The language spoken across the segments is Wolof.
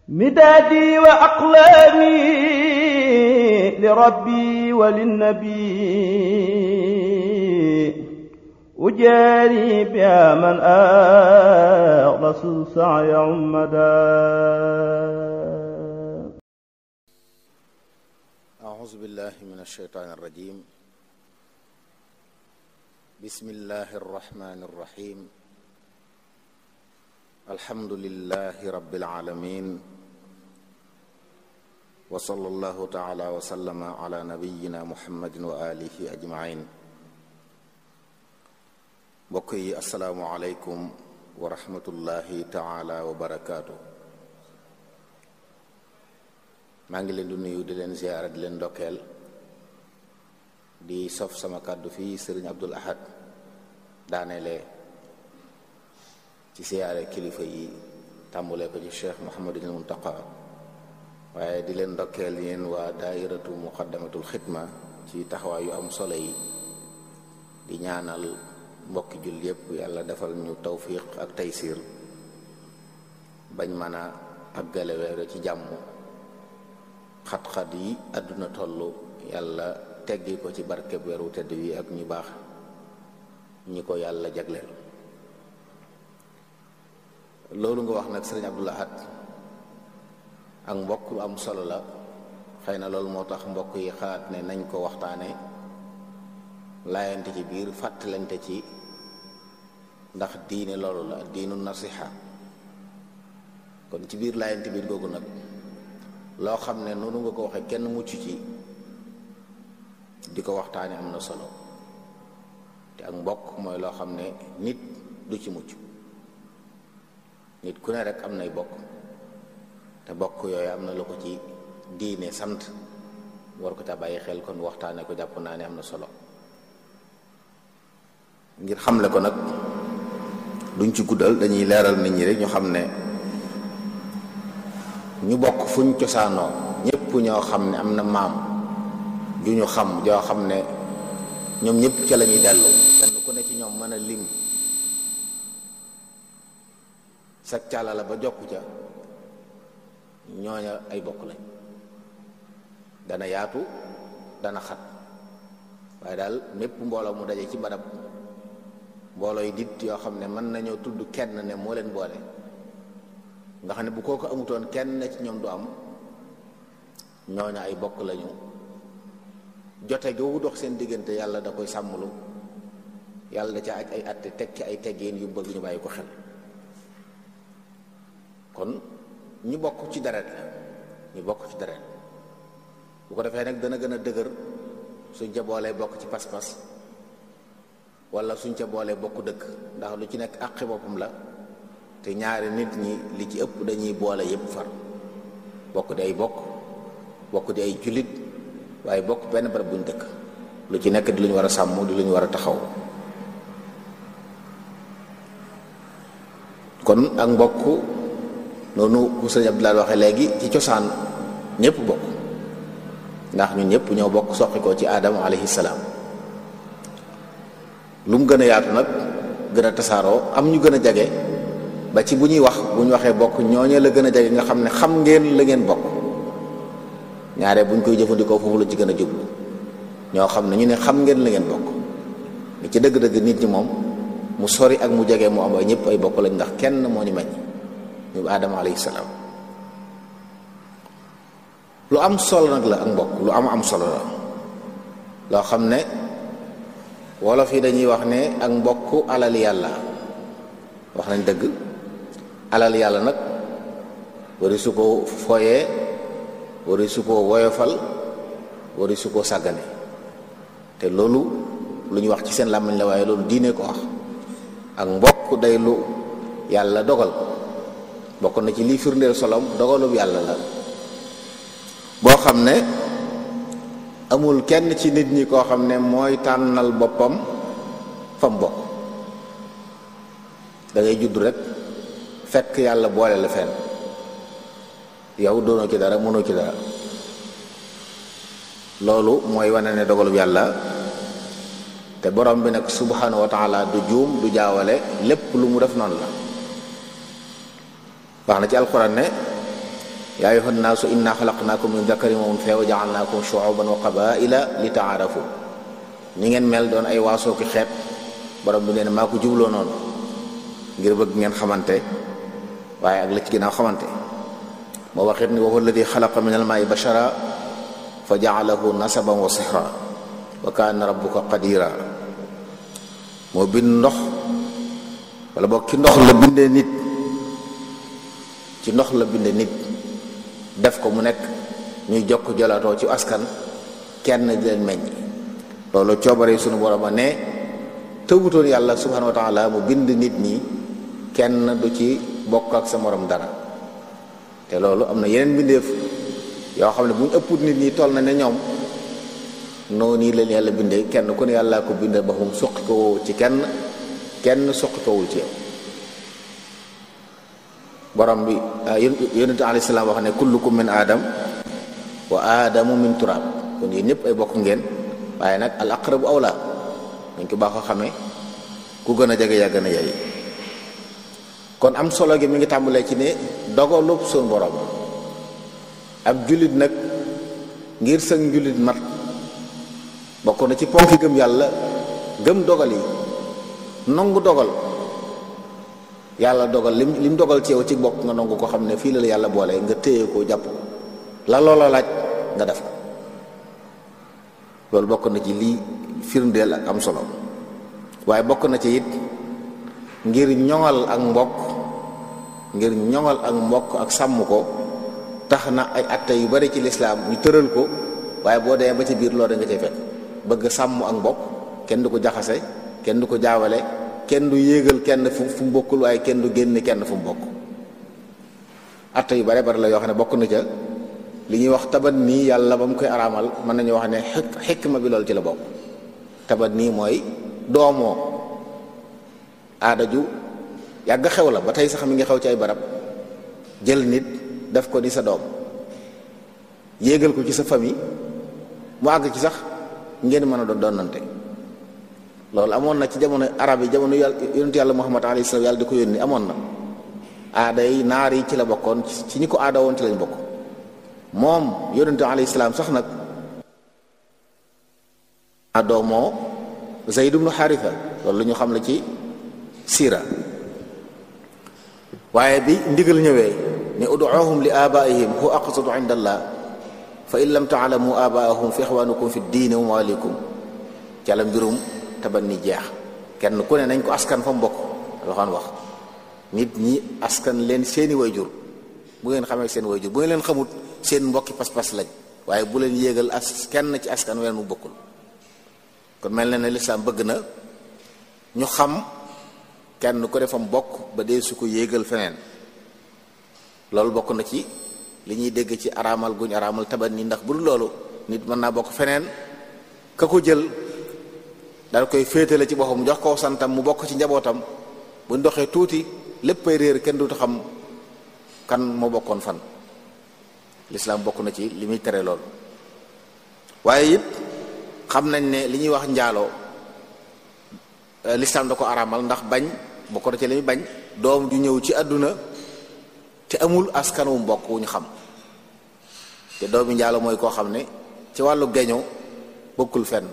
مدادي وأقلامي لربي وللنبي أجاري بها من أخلص سعي عمدا. أعوذ بالله من الشيطان الرجيم. بسم الله الرحمن الرحيم. الحمد لله رب العالمين، وصلى الله تعالى وسلم على نبينا محمد وآله أجمعين. mbokk yi assalaamu aleykum wa rahmatullahi taala wa barakaatu. maa ngi leen di nuyu di leen ziyaara di leen ndokkeel di sof sama kàddu fii sëriñ Abdul Ahad daaneele ci ziyaare kilifa yi tàmbulee ko ci Cheikh Mouhamadul Muntaqa, waaye di leen ndokkeel yéen waa daairatu muqaddamatul xidma ci taxawaay yu am solo yi. di ñaanal mbokki jul yépp yàlla defal ñu tawfiq ak taysir bañ mën a àggale weeru ci jàmm. xat-xat yi àdduna tollu yàlla teggi ko ci barkeb weeru tedd wi ak ñu baax ñi ko yàlla jagleel. loolu nga wax nag sëriñ Abdul Ahad ak mbokk lu am solo la. xëy na loolu moo tax mbokk yi xalaat ne nañ ko waxtaane laayante ci biir fàttalante ci, ndax diine loolu la diinu nasiha. kon ci biir laayante biir googu nag loo xam ne noonu nga ko waxee kenn mucc ci di ko waxtaane am na solo. te ak mbokk mooy loo xam ne nit du ci mucc. nit ku ne rek am nay bokk, te bokk yooyu am na lu ko ci diine sant, war ko ca bàyyi xel. kon waxtaane ko jàpp naa ne am na solo. ngir xamle ko nag duñ ci guddal, dañuy leeral nit ñi rek ñu xam ne ñu bokk fuñ cosaanoo ñëpp ñoo xam ne am na maam ju ñu xam joo xam ne ñoom ñëpp ca la ñuy dellu. kenn ku ne ci ñoom mën a lim sa càlla la ba jokku ca, ñooña ay bokk lañ. dana yaatu dana xat, waaye daal mépp mbooloo mu daje ci barab, mbooloo yi dit yoo xam ne mën nañoo tudd kenn ne moo leen boole, nga xam ne bu kooku amutoon kenn ci ñoom du am, ñooña ay bokk lañu. jote googu dox seen diggante yàlla da koy sàmmlu, yàlla da ca aj ay atte teg ci ay teggiin yu bëgg ñu bàyyi ko xel. kon ñu bokk ci deret la, ñu bokk ci deret. bu ko defee nag dana gën a dëgër suñ ca boolee bokk ci pas-pas, wala suñ ca boolee bokk dëkk, ndax lu ci nekk àqi boppam la. te ñaari nit ñi li ci ëpp dañuy boole yépp far bokk di ay bokk di ay jullit, waaye bokk benn barab buñ dëkk. lu ci nekk di lu ñu war a sàmm, di lu ñu war a taxaw. kon ak mbokk noonu ku sëñ Abdoulaye waxe léegi ci cosaan ñëpp bokk, ndax ñun ñëpp ñoo bokk soqi ko ci aadama alayhi salaam. lu mu gën a yaatu nag gën a tasaaroo, am ñu gën a jage ba ci bu ñuy wax, bu ñu waxee bokk ñooñe la gën a jage nga xam ne xam ngeen la ngeen bokk. ñaare buñ koy jëfandikoo foofu la ci gën a jublu, ñoo xam ne ñu ne xam ngeen la ngeen bokk. ni ci dëgg-dëgg nit ñi moom mu sori ak mu jege mu am ay ñëpp ay bokk lañ, ndax kenn moo ñu meññ, ñu aadama alayhi salaam. lu am solo nag la ak mbokk, lu am solo la loo xam ne wolof yi dañuy wax ne ak mbokk alal yàlla. wax nañ dëgg, alal yàlla nag wari su ko foyee, wari su ko woyofal, wari su ko sàggane. te loolu lu ñu wax ci seen làmmiñ la, waaye loolu diine ko wax. ak mbokk day lu yàlla dogal, bokk na ci lii firndeel solom dogalub yàlla la boo xam ne amul kenn ci nit ñi koo xam ne mooy tànnal boppam fam bokk. da ngay judd rek fekk yàlla boole la fenn, yow doonoo ci dara, mënoo ci dara. loolu mooy wane ne dogalub yàlla. te borom bi nag subhanahu wa taala du juum, du jaawale, lépp lu mu def noonu la. wax na ci alquran ne yaa ayyuhan naasu inna xalaqnaakum min dakarin wa unsaa wa ja'alnaakum shu'uban wa qabaa'ila li ta'aarafu. ni ngeen mel doon ay waasoo ki xeet borom bi nee na maa ko jubloo noonu ngir bëgg ngeen xamante waaye ak la ci ginnaaw xamante. moo waxit ni wa huwa alladi xalaqa min almaa'i bashara fa ja'alahu nasaban wa sihra wa kaana rabbuka qadira. moo bind ndox wala boog ci ndox la bindee nit, ci ndox la bindee nit def ko mu nekk ñuy jokk jolaatoo ci askan kenn di leen meññ. loolu coobare sunu borom a ne tëwutoon yàlla subhanahu wa taala mu bind nit ñi kenn du ci bokk ak sa morom dara. te loolu am na yeneen bindeef yoo xam ne bu ñu ëpput nit ñi toll na ne ñoom noonu nii leen yàlla bindee kenn ku ne yàllaa ko bindee ba mu suqi ko woo ci kenn suqi ko wul ci yow. borom bi yonent alayhi salaam wax ne kullukum min aadam wa aadamu min turaab. kon yéen ñëpp ay bokk ngeen waaye nag al aqrabu awla dañ ko baax a xamee ku gën a jege yaa gën a yey. kon am solo gi mi ngi tàmbalee ci ne dogalub suñu borom ab jullit nag ngir sëg jullit mat bokk na ci ponki gëm yàlla gëm dogal yi nangu dogal yàlla dogal lim dogal ci yow ci bokk nga nangu ko xam ne fii la yàlla boole nga téye ko jàpp la loola laaj nga def ko. loolu bokk na ci lii firndeel ak am solo waaye bokk na ci it ngir ñoŋal ak mbokk ak sàmm ko tax na ay atte yu bari ci lislaam ñu tëral ko waaye boo dee ba ci biir loolu da nga cay fekk bëgg sàmm ak mbokk kenn du ko jaxase kenn du ko jaawale kenn du yéegal kenn fu mu bokkul waaye kenn du génne kenn fu mu bokk. atte yu bari la yoo xam ne bokk na ca li ñuy wax tabat nii yàlla ba mu koy araamal mën nañu wax ne xikma bi loolu ci la bokk. tabat nii mooy doomoo aada ju yàgg xew la ba tey sax mi ngi xew ci ay barab jël nit def ko di sa doom yéegal ko ci sa famille mu àgg ci sax ngeen mën a doon doonante. loolu amoon na ci jamono arab yi jamono yonentu yàlla Muhammad alayhi salaam yàlla di ko yónni amoon na aada yi naar yi ci la bokkoon ci ñi ko aada woon ci lañ bokk. moom yonentu alayhi salaam sax nag doomoo Zayd ibnu Haritha loolu lu ñu xam la ci siira. waaye bi ndigal ñëwee ne ud'uuhum li abaihim huwa aqsatu inda allah fa in lam taalamu abaahum fa ixwanukum fi diini wa mawalikum ca la mbirum taban ni jeex. kenn ku ne nañ ko askan fa mu bokk waxaan wax nit ñi askan leen seeni wayjur bu ngeen xamee seen wayjur bu ngeen leen xamut seen mbokki pas-pas lañ waaye bu leen yéegal kenn ci askan ween mu bokkul. kon mel na ne lislaam bëgg na ñu xam kenn ku defam bokk ba dee su ko yéegal feneen. loolu bokk na ci li ñuy dégg ci araamal guñ araamal taban ni ndax bu dul loolu nit mën naa bokk feneen ka ko jël dal koy féetale ci boppam jox ko santam mu bokk ci njabootam buñ doxee tuuti léppay réer kenn du xam kan moo bokkoon fan. lislaam bokk na ci li muy tere loolu. waaye it xam nañ ne li ñuy wax njaaloo lislaam da ko araamal ndax bañ bokk na ci li muy bañ doom ju ñëw ci àdduna te amul askan wu mbokk wu ñu xam. te doomi njaaloo mooy koo xam ne ci wàllu geño bokkul fenn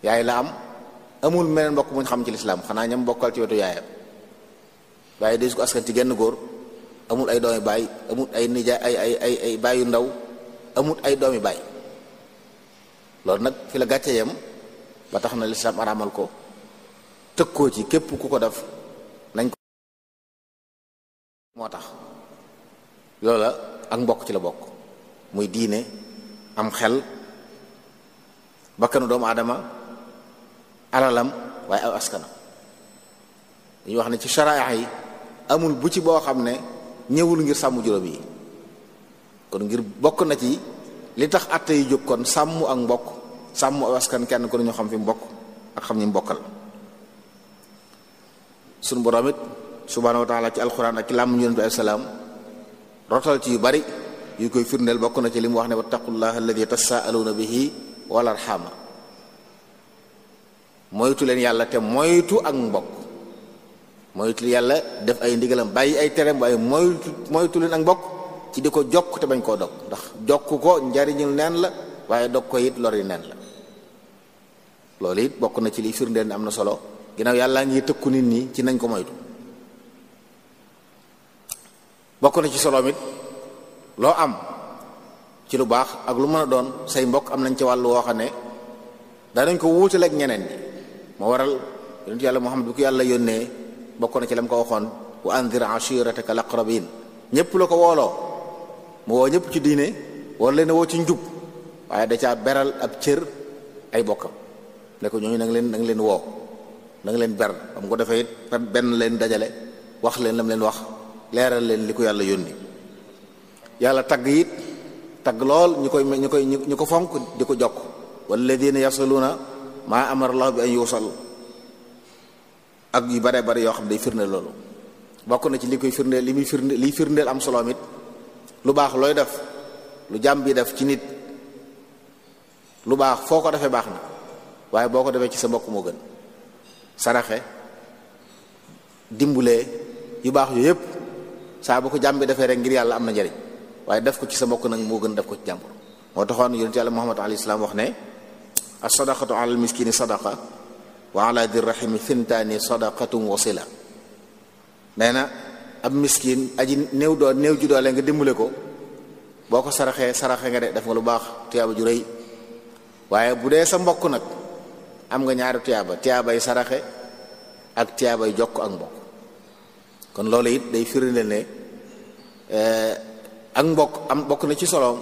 yaay la am amul meneen mbokk mu ñu xam ci lislaam xanaa ñam bokkal ci wetu yaayam waaye desu ko askan ci genn góor amul ay doomi baay amul ay nijaay ay baayu ndaw amul ay doomi baay. loolu nag fi la gàcce yam ba tax na lislaam araamal ko tëkkoo ci képp ku ko def nañ ko. moo tax loola ak mbokk ci la bokk muy diine am xel bakkanu doomu aadama alalam waaye aw askanam. dañuy wax ne ci sharaa yi amul bu ci boo xam ne ñëwul ngir sàmm juróom yi. kon ngir bokk na ci li tax atte yi jóg kon sàmm ak mbokk sàmm aw askan kenn ku ne ñu xam fi mbokk ak xam ñi mbokkal. sunu borom it subhaanahu wa taala ci alquran ak ci làmm yonent bi alayhi salaam rotal ci yu bari yu koy firndeel bokk na ci li mu wax ne wattaqullaha alladi tasaaluuna bihi wal arxama moytu leen yàlla te moytu ak mbokk. moytu yàlla def ay ndigalam bàyyi ay tereem waaye moytu leen ak mbokk ci di ko jokk te bañ koo dog ndax jokk ko njariñul neen la waaye dog ko it lori neen la. loolu it bokk na ci liy firndeel ne am na solo ginnaaw yàlla ngi tëkku nit ñi ci nañ ko moytu. bokk na ci solo mit loo am ci lu baax ak lu mën a doon say mbokk am nañ ci wàllu woo xam ne danañ ko wuutale ak ñeneen ñi moo waral yonent yàlla Muhammad bi ko yàlla yónnee bokk na ci lam ko waxoon wa anzir ashirataka al-aqrabin ñëpp la ko wooloo mu woo ñëpp ci diine war leen a woo ci njub waaye da caa beral ab cër ay bokkam ne ko ñooñu na nga leen woo na nga leen ber am ko defee it benn leen dajale wax leen lam leen wax leeral leen li ko yàlla yónni. yàlla tagg it tagg lool ñu ko fonk di ko jokk walladina yasaluna maa amara Allah bi an yusal ak yu bare bare yoo xam day firndeel loolu. bokk na ci li koy firndeel liy firndeel am solo it lu baax looy def lu jàmm bi def ci nit lu baax foo ko defee baax na waaye boo ko defee ci sa mbokk moo gën. saraxe dimbulee yu baax yu yëpp saa bu ko jàmm bi defee rek ngir yàlla am na njariñ waaye def ko ci sa mbokk nag moo gën def ko ci jàmbur. moo taxoon yonent yàlla Muhammad alayhi salaam wax ne as-sadaqatu ala al-miskini sadaqa wa ala di rahimi thintaani sadaqatun wasila. nee na ab miskin aji néew ju doole nga dimbale ko boo ko saraxe nga de def nga lu baax tuyaaba ju rëy waaye bu dee sa mbokk nag am nga ñaari tiyaabay saraxe ak tiyaabay jokk ak mbokk. kon loolu it day firndeel ne ak mbokk am bokk na ci soloom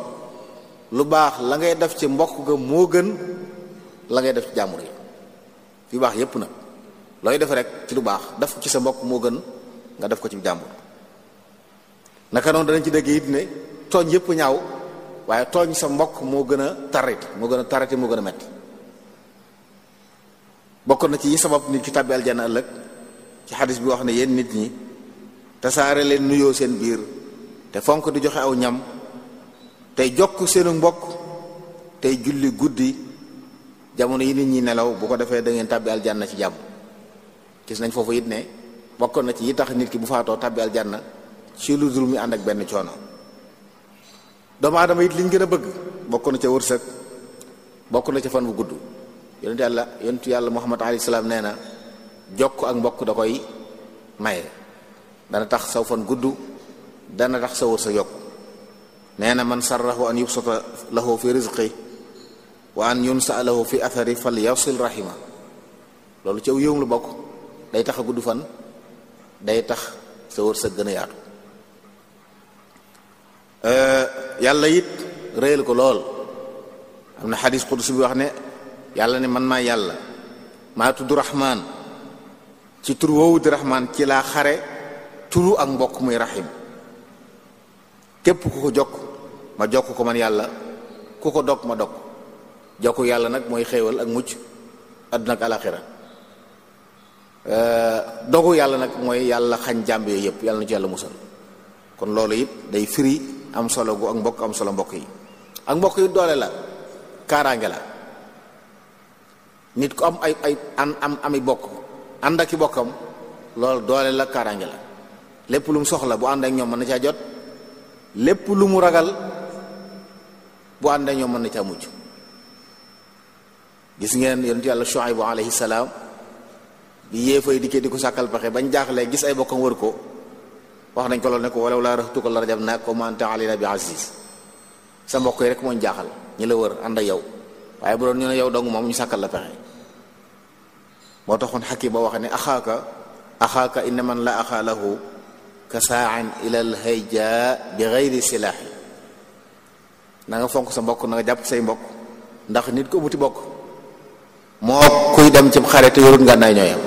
lu baax la ngay def ci mbokk ga moo gën la ngay def ci jàmbur yi yu baax yépp nag looy def rek ci lu baax def ci sa mbokk moo gën nga def ko ci jàmbur. naka noonu danañ ci dégg it ne tooñ yépp ñaaw waaye tooñ sa mbokk moo gën a tariti moo gën a metti. bokk na ci yi sabab nit ki tàbbi aljanna ëllëg ci xadis bi wax ne yéen nit ñi tasaare leen nuyoo seen biir te fonk di joxe aw ñam tey jokk seenu mbokk tey julli guddi jamono yi nit ñi nelaw bu ko defee da ngeen tàbbi aljanna ci jàmm. gis nañ foofu it ne bokk na ci yi tax nit ki bu faatoo tàbbi aljanna ci lu dul mi ànd ak benn coono. doomu aadama it liñ gën a bëgg bokk na ca wërsëg bokk na ca fan bu gudd. yonentu yàlla Muhammad alayhi salaam nee na jokk ak mbokk da koy maye dana tax saw fan gudd dana tax sa wërsëg yokk. nee na man sarrahu an yubsata lahu fi rizqi wa an yunsa lahu fi athari fal yasil rahima. loolu ci aw yëwum lu bokk day tax a gudd fan day tax sa wërsëg gën a yaatu. yàlla it réyal ko lool am na xadis qudsi bi wax ne yàlla ne man maa yàlla maa tudd rahmaan ci tur woowu di rahmaan ci laa xare turu ak mbokk muy rahim. képp ku ko jokk ma jokk ko man yàlla ku ko dog ma dog jokk yàlla nag mooy xéewal ak mucc àdduna ak alaxira. dogu yàlla nag mooy yàlla xañ jàmb yooyu yëpp yàlla na ci yàlla musal. kon loolu it day firi am solo gu ak mbokk am solo mbokk yi. ak mbokk yi doole la kaaraange la. nit ku am ami bokk ànd ak i bokkam loolu doole la kaaraange la. lépp lu mu soxla bu ànd ak ñoom mën na caa jot lépp lu mu ragal bu ànd ak ñoom mën na caa mujj. gis ngeen yonent yàlla Shuaybu alayhi salaam bi yéefay dikkee di ko sàkkal pexe bañ jaaxlee gis ay bokkam wër ko wax nañ ko loolu ne ko walaw laa rahtuka la rajamnaaka wa maa anta alaynaa bi aziiz. sa mbokk yi rek mooñ jaaxal ñi la wër ànd ak yow waaye bu doon ñu ne yow dong moom ñu sàkkal la pexe. moo taxoon Hakim ba wax ne axaaka inna man la axaa lahu ka sa'in ila al hayja bi ghayri silaahi. na nga fonk sa mbokk na nga jàpp say mbokk ndax nit ko amuti bokk moo kuy dem ci xare te yorut ngànnaay ñooyam.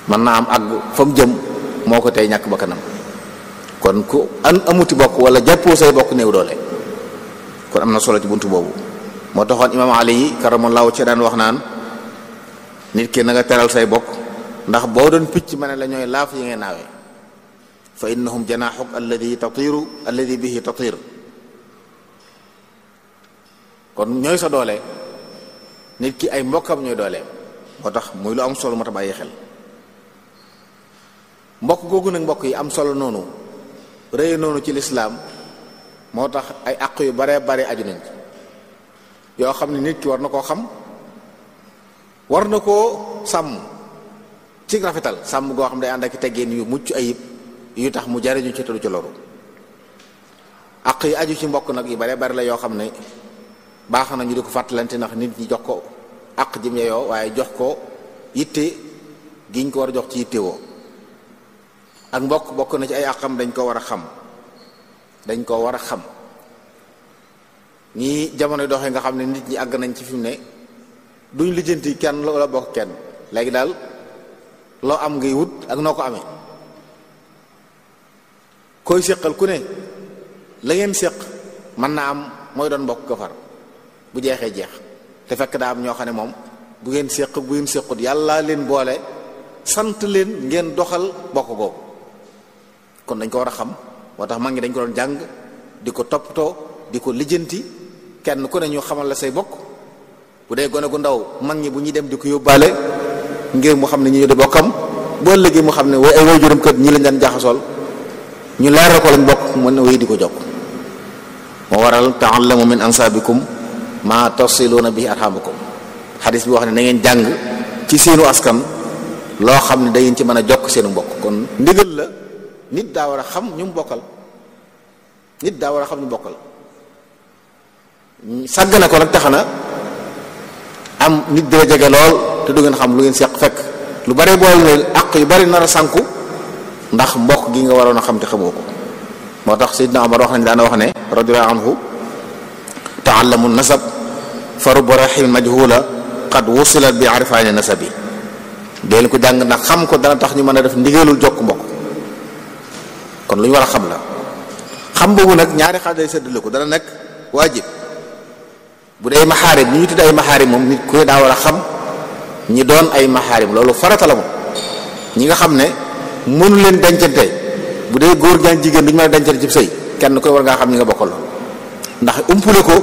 mën naa am àgg fa mu jëm moo ko tey ñàkk ba kanam. kon ku amuti bokk wala jàppoo say bokk néew doole kon am na solo ci buntu boobu. moo taxoon imaam Ali karamallahu ci daan wax naan nit ki na nga teral say bokk ndax boo doon picc ma ne la ñooy laaf yi ngay naawee fa innahum janaaxuk alladi bihi tatir. kon ñooy sa doole nit ki ay mbokkam ñooy dooleem moo tax muy lu am solo moo tax bàyyi xel. mbokk googu nag mbokk yi am solo noonu rëy noonu ci lislaam moo tax ay àq yu baree bare aju nañ ci yoo xam ne nit ki war na koo xam, war na koo sàmm ci rafetal, sàmm goo xam ne day ànd ak teggeen yu mucc ayib yu tax mu jariñu ci tëdu ci loru. àq yi aju ci mbokk nag yu baree bari la yoo xam ne baax na ñu di ko fàttalante ndax nit ñi jox ko àq jëm yeyoo waaye jox ko yitte giñ ko war a jox ci yitte woo. ak mbokk bokk na ci ay àqam dañ ko war a xam, dañ ko war a xam. ñii jamono doxee nga xam ne nit ñi àgg nañ ci fi mu ne duñ lijjanti kenn la bokk kenn, léegi daal loo am ngay wut ak noo ko amee. koy séqal ku ne la ngeen séq mën naa am mooy doon mbokk ko far bu jeexee jeex, te fekk daa am ñoo xam ne moom bu ngeen séq bu ngeen séqut yàlla leen boole sant leen ngeen doxal bokk googu. kon dañ ko war a xam, moo tax mag ñi dañ ko doon jàng di ko toppatoo di ko lijjanti, kenn ku ne ñu xamal la say bokk. bu dee gone gu ndaw mag ñi bu ñuy dem di ko yóbbaale ngir mu xam ne ñu di bokkam, bu ëllëgee mu xam ne way ay waajuram kër ñi lañ daan jaxasool, ñu leeral ko lañ bokk mën na wéy di ko jokk. moo waral ta'allamu min ansaabikum ma tasiluuna bihi arhamakum, xadis bi wax ne na ngeen jàng ci seenu askan loo xam ne da ngeen ci mën a jokk seenu mbokk. kon ndigal la nit daa war a xam ñu mu bokkal, nit daa war a xam ñu bokkal. sàgg na ko nag tax na am nit dina jege lool te du ngeen xam lu ngeen seq, fekk lu bare bool ne àq yu bari nar a sànku ndax mbokk gi nga waroon a xam te xamoo ko. moo tax Seydina Omar wax nañ daana wax ne radiyallahu anhu ta'allamu nasab fa rubba rahimin majhula qad wusilat bi arifani nasabi. deen ko jàng ndax xam ko dana tax ñu mën a def ndigalul jokk mbokk. kon lu ñu war a xam la. xam boobu nag ñaari xaaj lay séddale ko, dana nekk waajib. bu dee maxaarim ñi ñu tudd ay maxaarim moom nit ku daa war a xam ñi doon ay maxaarim, loolu farata la moom. ñi nga xam ne mënu leen dencante, bu dee góor ñaa jigéen duñu mën a dencante ci sëy, kenn koy war ngaa xam ñi nga bokkal loolu, ndax umpule ko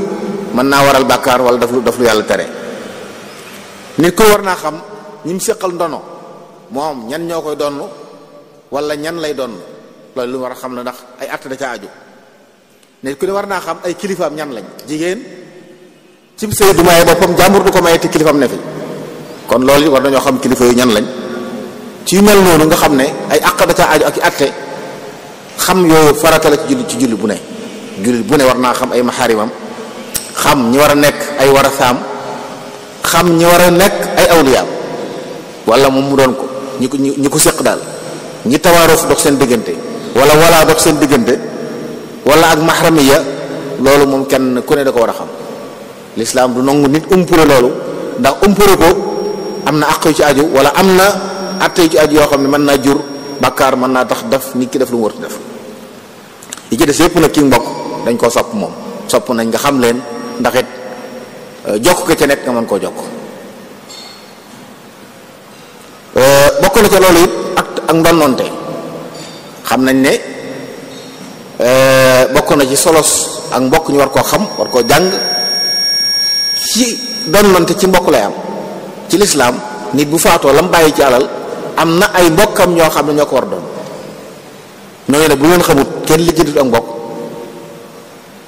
mën naa waral bàkkaar wala daf lu yàlla tere. nit koy war naa xam ñi mu séqal ndono moom ñan ñoo koy donn wala ñan lay donn, loolu lu war a xam la ndax ay att da ca aju. nit ku ne war naa xam ay kilifaam ñan lañ. jigéen ci sëy du maye boppam, jàmbur du ko maye te kilifaam ne fi, kon loolu war nañoo xam kilifa yu ñan lañ. ci mel noonu nga xam ne ay àq da ca aju ak i atte, xam yooyu farata la ci julli bu ne. julli bu ne war naa xam ay maxaarimam, xam ñi war a nekk ay warasaam, xam ñi war a nekk ay awliyaam, wala moom mu doon ko ñi ko séq daal, ñi tawaaruf dox seen diggante wala dox seen diggante wala ak mahramiya, loolu moom kenn ku ne da ko war a xam. lislaam du nangu nit umpure loolu, ndax umpure ko am na àq yu ci aju wala am na atte yu ci aju yoo xam ne mën naa jur bàkkaar, mën naa tax def nit ki def lu mu war def. yi ci des yépp nag kii mbokk dañ koo sopp moom, sopp nañ nga xam leen ndax it jokk ko ca nekk nga mën koo jokk. bokk na ca loolu it ak ndonnoonte, xam nañ ne bokk na ci solos ak mbokk ñu war koo xam, war koo jàng. ci ndonnoonte ci mbokk lay am ci lislaam. nit bu faatoo lam bàyyi ci alal am na ay mbokkam ñoo xam ne ñoo ko war doon. ñooñu ne bu ngeen xamut kenn lijjantit ak mbokk,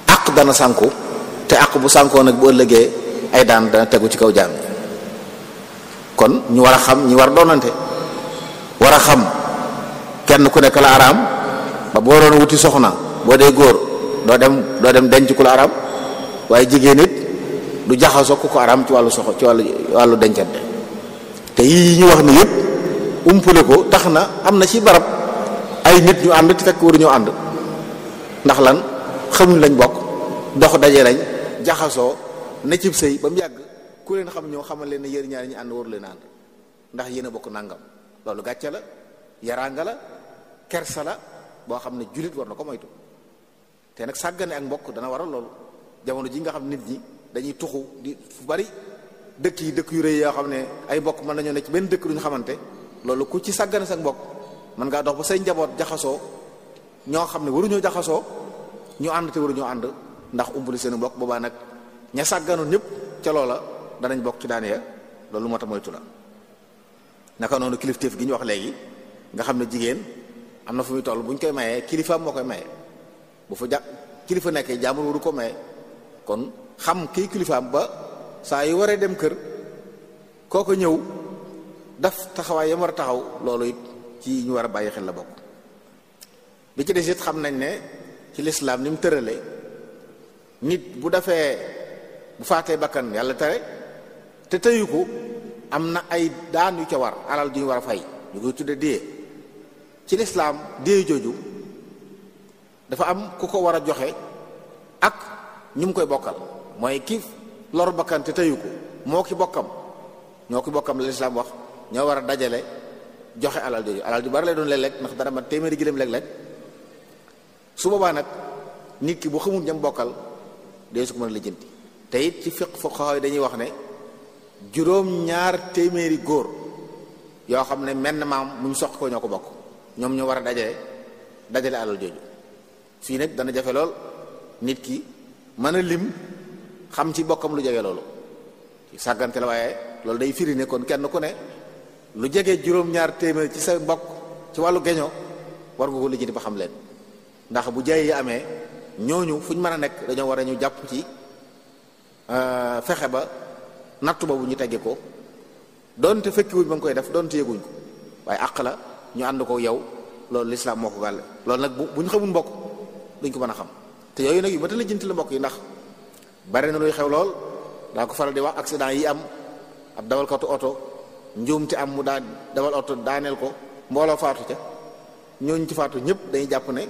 àq dana sànku, te àq bu sànkoo nag bu ëllëgee ay daan dana tegu ci kaw jaam. kon ñu war a xam ñi war doonante, war a xam kenn ku nekk la araam, ba boo doon wuti soxna boo dee góor doo dem denc ku la araam, waaye jigéen it du jaxasoo ku ko araam ci wàllu ci wàllu dencante. te yii ñu wax ni yëpp umpule ko tax na am na ci barab ay nit ñu ànd te fekk waruñoo ànd, ndax lan xamuñ lañ bokk, dox daje lañ jaxasoo ne cib sëy ba mu yàgg ku leen xam ñoo xamal leen ne yéen ñaari ñi ànd waru leen ànd ndax yéen a bokk nangam. loolu gàcce la, yaraanga la, kersa la boo xam ne jullit war na ko moytu. te nag sàggane ak mbokk dana waral loolu. jamono ji nga xam nit ñi dañuy tuxu di fu bari, dëkk yi dëkk yu rëy yoo xam ne ay mbokk mën nañoo ne ci benn dëkk duñu xamante, loolu ku ci sàggane sa mbokk mën ngaa dox ba say njaboot jaxasoo, ñoo xam ne waruñoo jaxasoo ñu ànd te waruñoo ànd ndax umbali seen mbokk. boobaa nag ña sàgganoon ñëpp ca loola danañ bokk ci daan ya. loolu moo tax moytu la. naka noonu kilifteef gi ñu wax léegi nga xam ne jigéen am na fu muy toll bu ñu koy mayee kilifaam moo koy maye bu fa kilifa nekkee jaamur waru ko maye kon xam kii kilifaam ba saa yu waree dem kër kooko ñëw daf taxawaay yam war a taxaw loolu it ci ñu war a bàyyi xel la bokk. bi ci des it xam nañ ne ci lislaam ni mu tërale nit bu defee bu faatee bakkan yàlla tere te tëyu ko am na ay daan yu ca war alal ju ñu war a fay ñu koy tudde diye ci lislaam diye jooju dafa am ku ko war a joxe ak ñu mu koy bokkal mooy ki lor bakkan te tëyu ko moo ki bokkam la lislaam wax ñoo war a dajale joxe alal jooju alal ju bari lay doon léeg-léeg ndax dara man téeméeri gëléem léeg-léeg su boobaa nag nit ki bu xamul ñam bokkal dee su ko mën a lijjanti te it ci fiqh fuqaha yi dañuy wax ne juróom-ñaar téeméeri góor yoo xam ne menn maam mu ñu sox ko ñoo ko bokk ñoom ñoo war a dajale alal jooju fii nag dana jafe lool nit ki mën a lim xam ci bokkam lu jege loolu ci sàggante la waaye loolu day firi ne kon kenn ku ne lu jege juróom-ñaar téeméer ci sa mbokk ci wàllu geño war nga ko lijjanti ba xam leen ndax bu jaay yi amee ñooñu fu ñu mën a nekk dañoo war a ñu jàpp ci fexe ba nattu ba bu ñu teggee ko doonte fekkiwuñ ba nga koy def doonte yëguñ ko waaye àq la ñu ànd ko yow loolu lislaam moo ko gàlle loolu nag bu ñu xamul mbokk duñ ko mën a xam te yooyu nag yu mata la jënti la mbokk yi ndax bari na luy xew lool daa ko faral di wax accident yi am ab dawalkatu oto njuumte am mu daa dawal oto daaneel ko mbooloo faatu ca ñooñu ci faatu ñëpp dañuy jàpp ne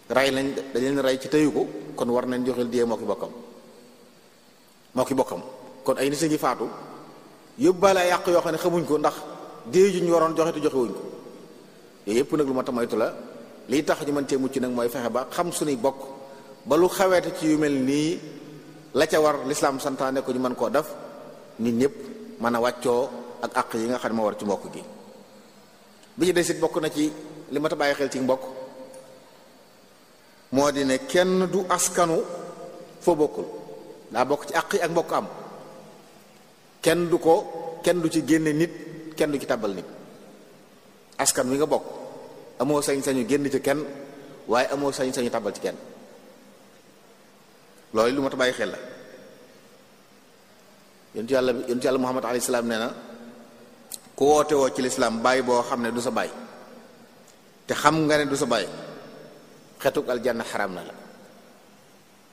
dañ leen rey ci tëyu ko kon war nañ joxel diyee moo ki bokkam kon ay nit a ngi faatu yóbbaale ay yàq yoo xam ne xamuñ ko ndax diyee ju ñu waroon joxe te joxewuñ ko yooyu yëpp nag lu ma tamaytu la lii tax ñu mën cee mucc nag mooy fexe ba xam suñuy bokk ba lu xaweete ci yu mel nii la ca war lislaam santaane ko ñu mën koo def nit ñëpp mën a wàccoo ak àq yi nga xam ne moo war ci mbokk gi bi ci des it bokk na ci li ma ta bàyyi xel ci mbokk moo di ne kenn du askanu foo bokkul daa bokk ci àq yi ak mbokk am kenn du ci génne nit kenn du ci tàbbal nit askan wi nga bokk amoo sañ-sañu génn ci kenn waaye amoo sañ-sañu tàbbal ci kenn loolu lu ma ta bàyyi xel la yonentu yàlla Muhammad alayhi salaam nee na ku woote woo ci lislaam baay boo xam ne du sa baay te xam nga ne du sa baay xetuk aljanna xaram na la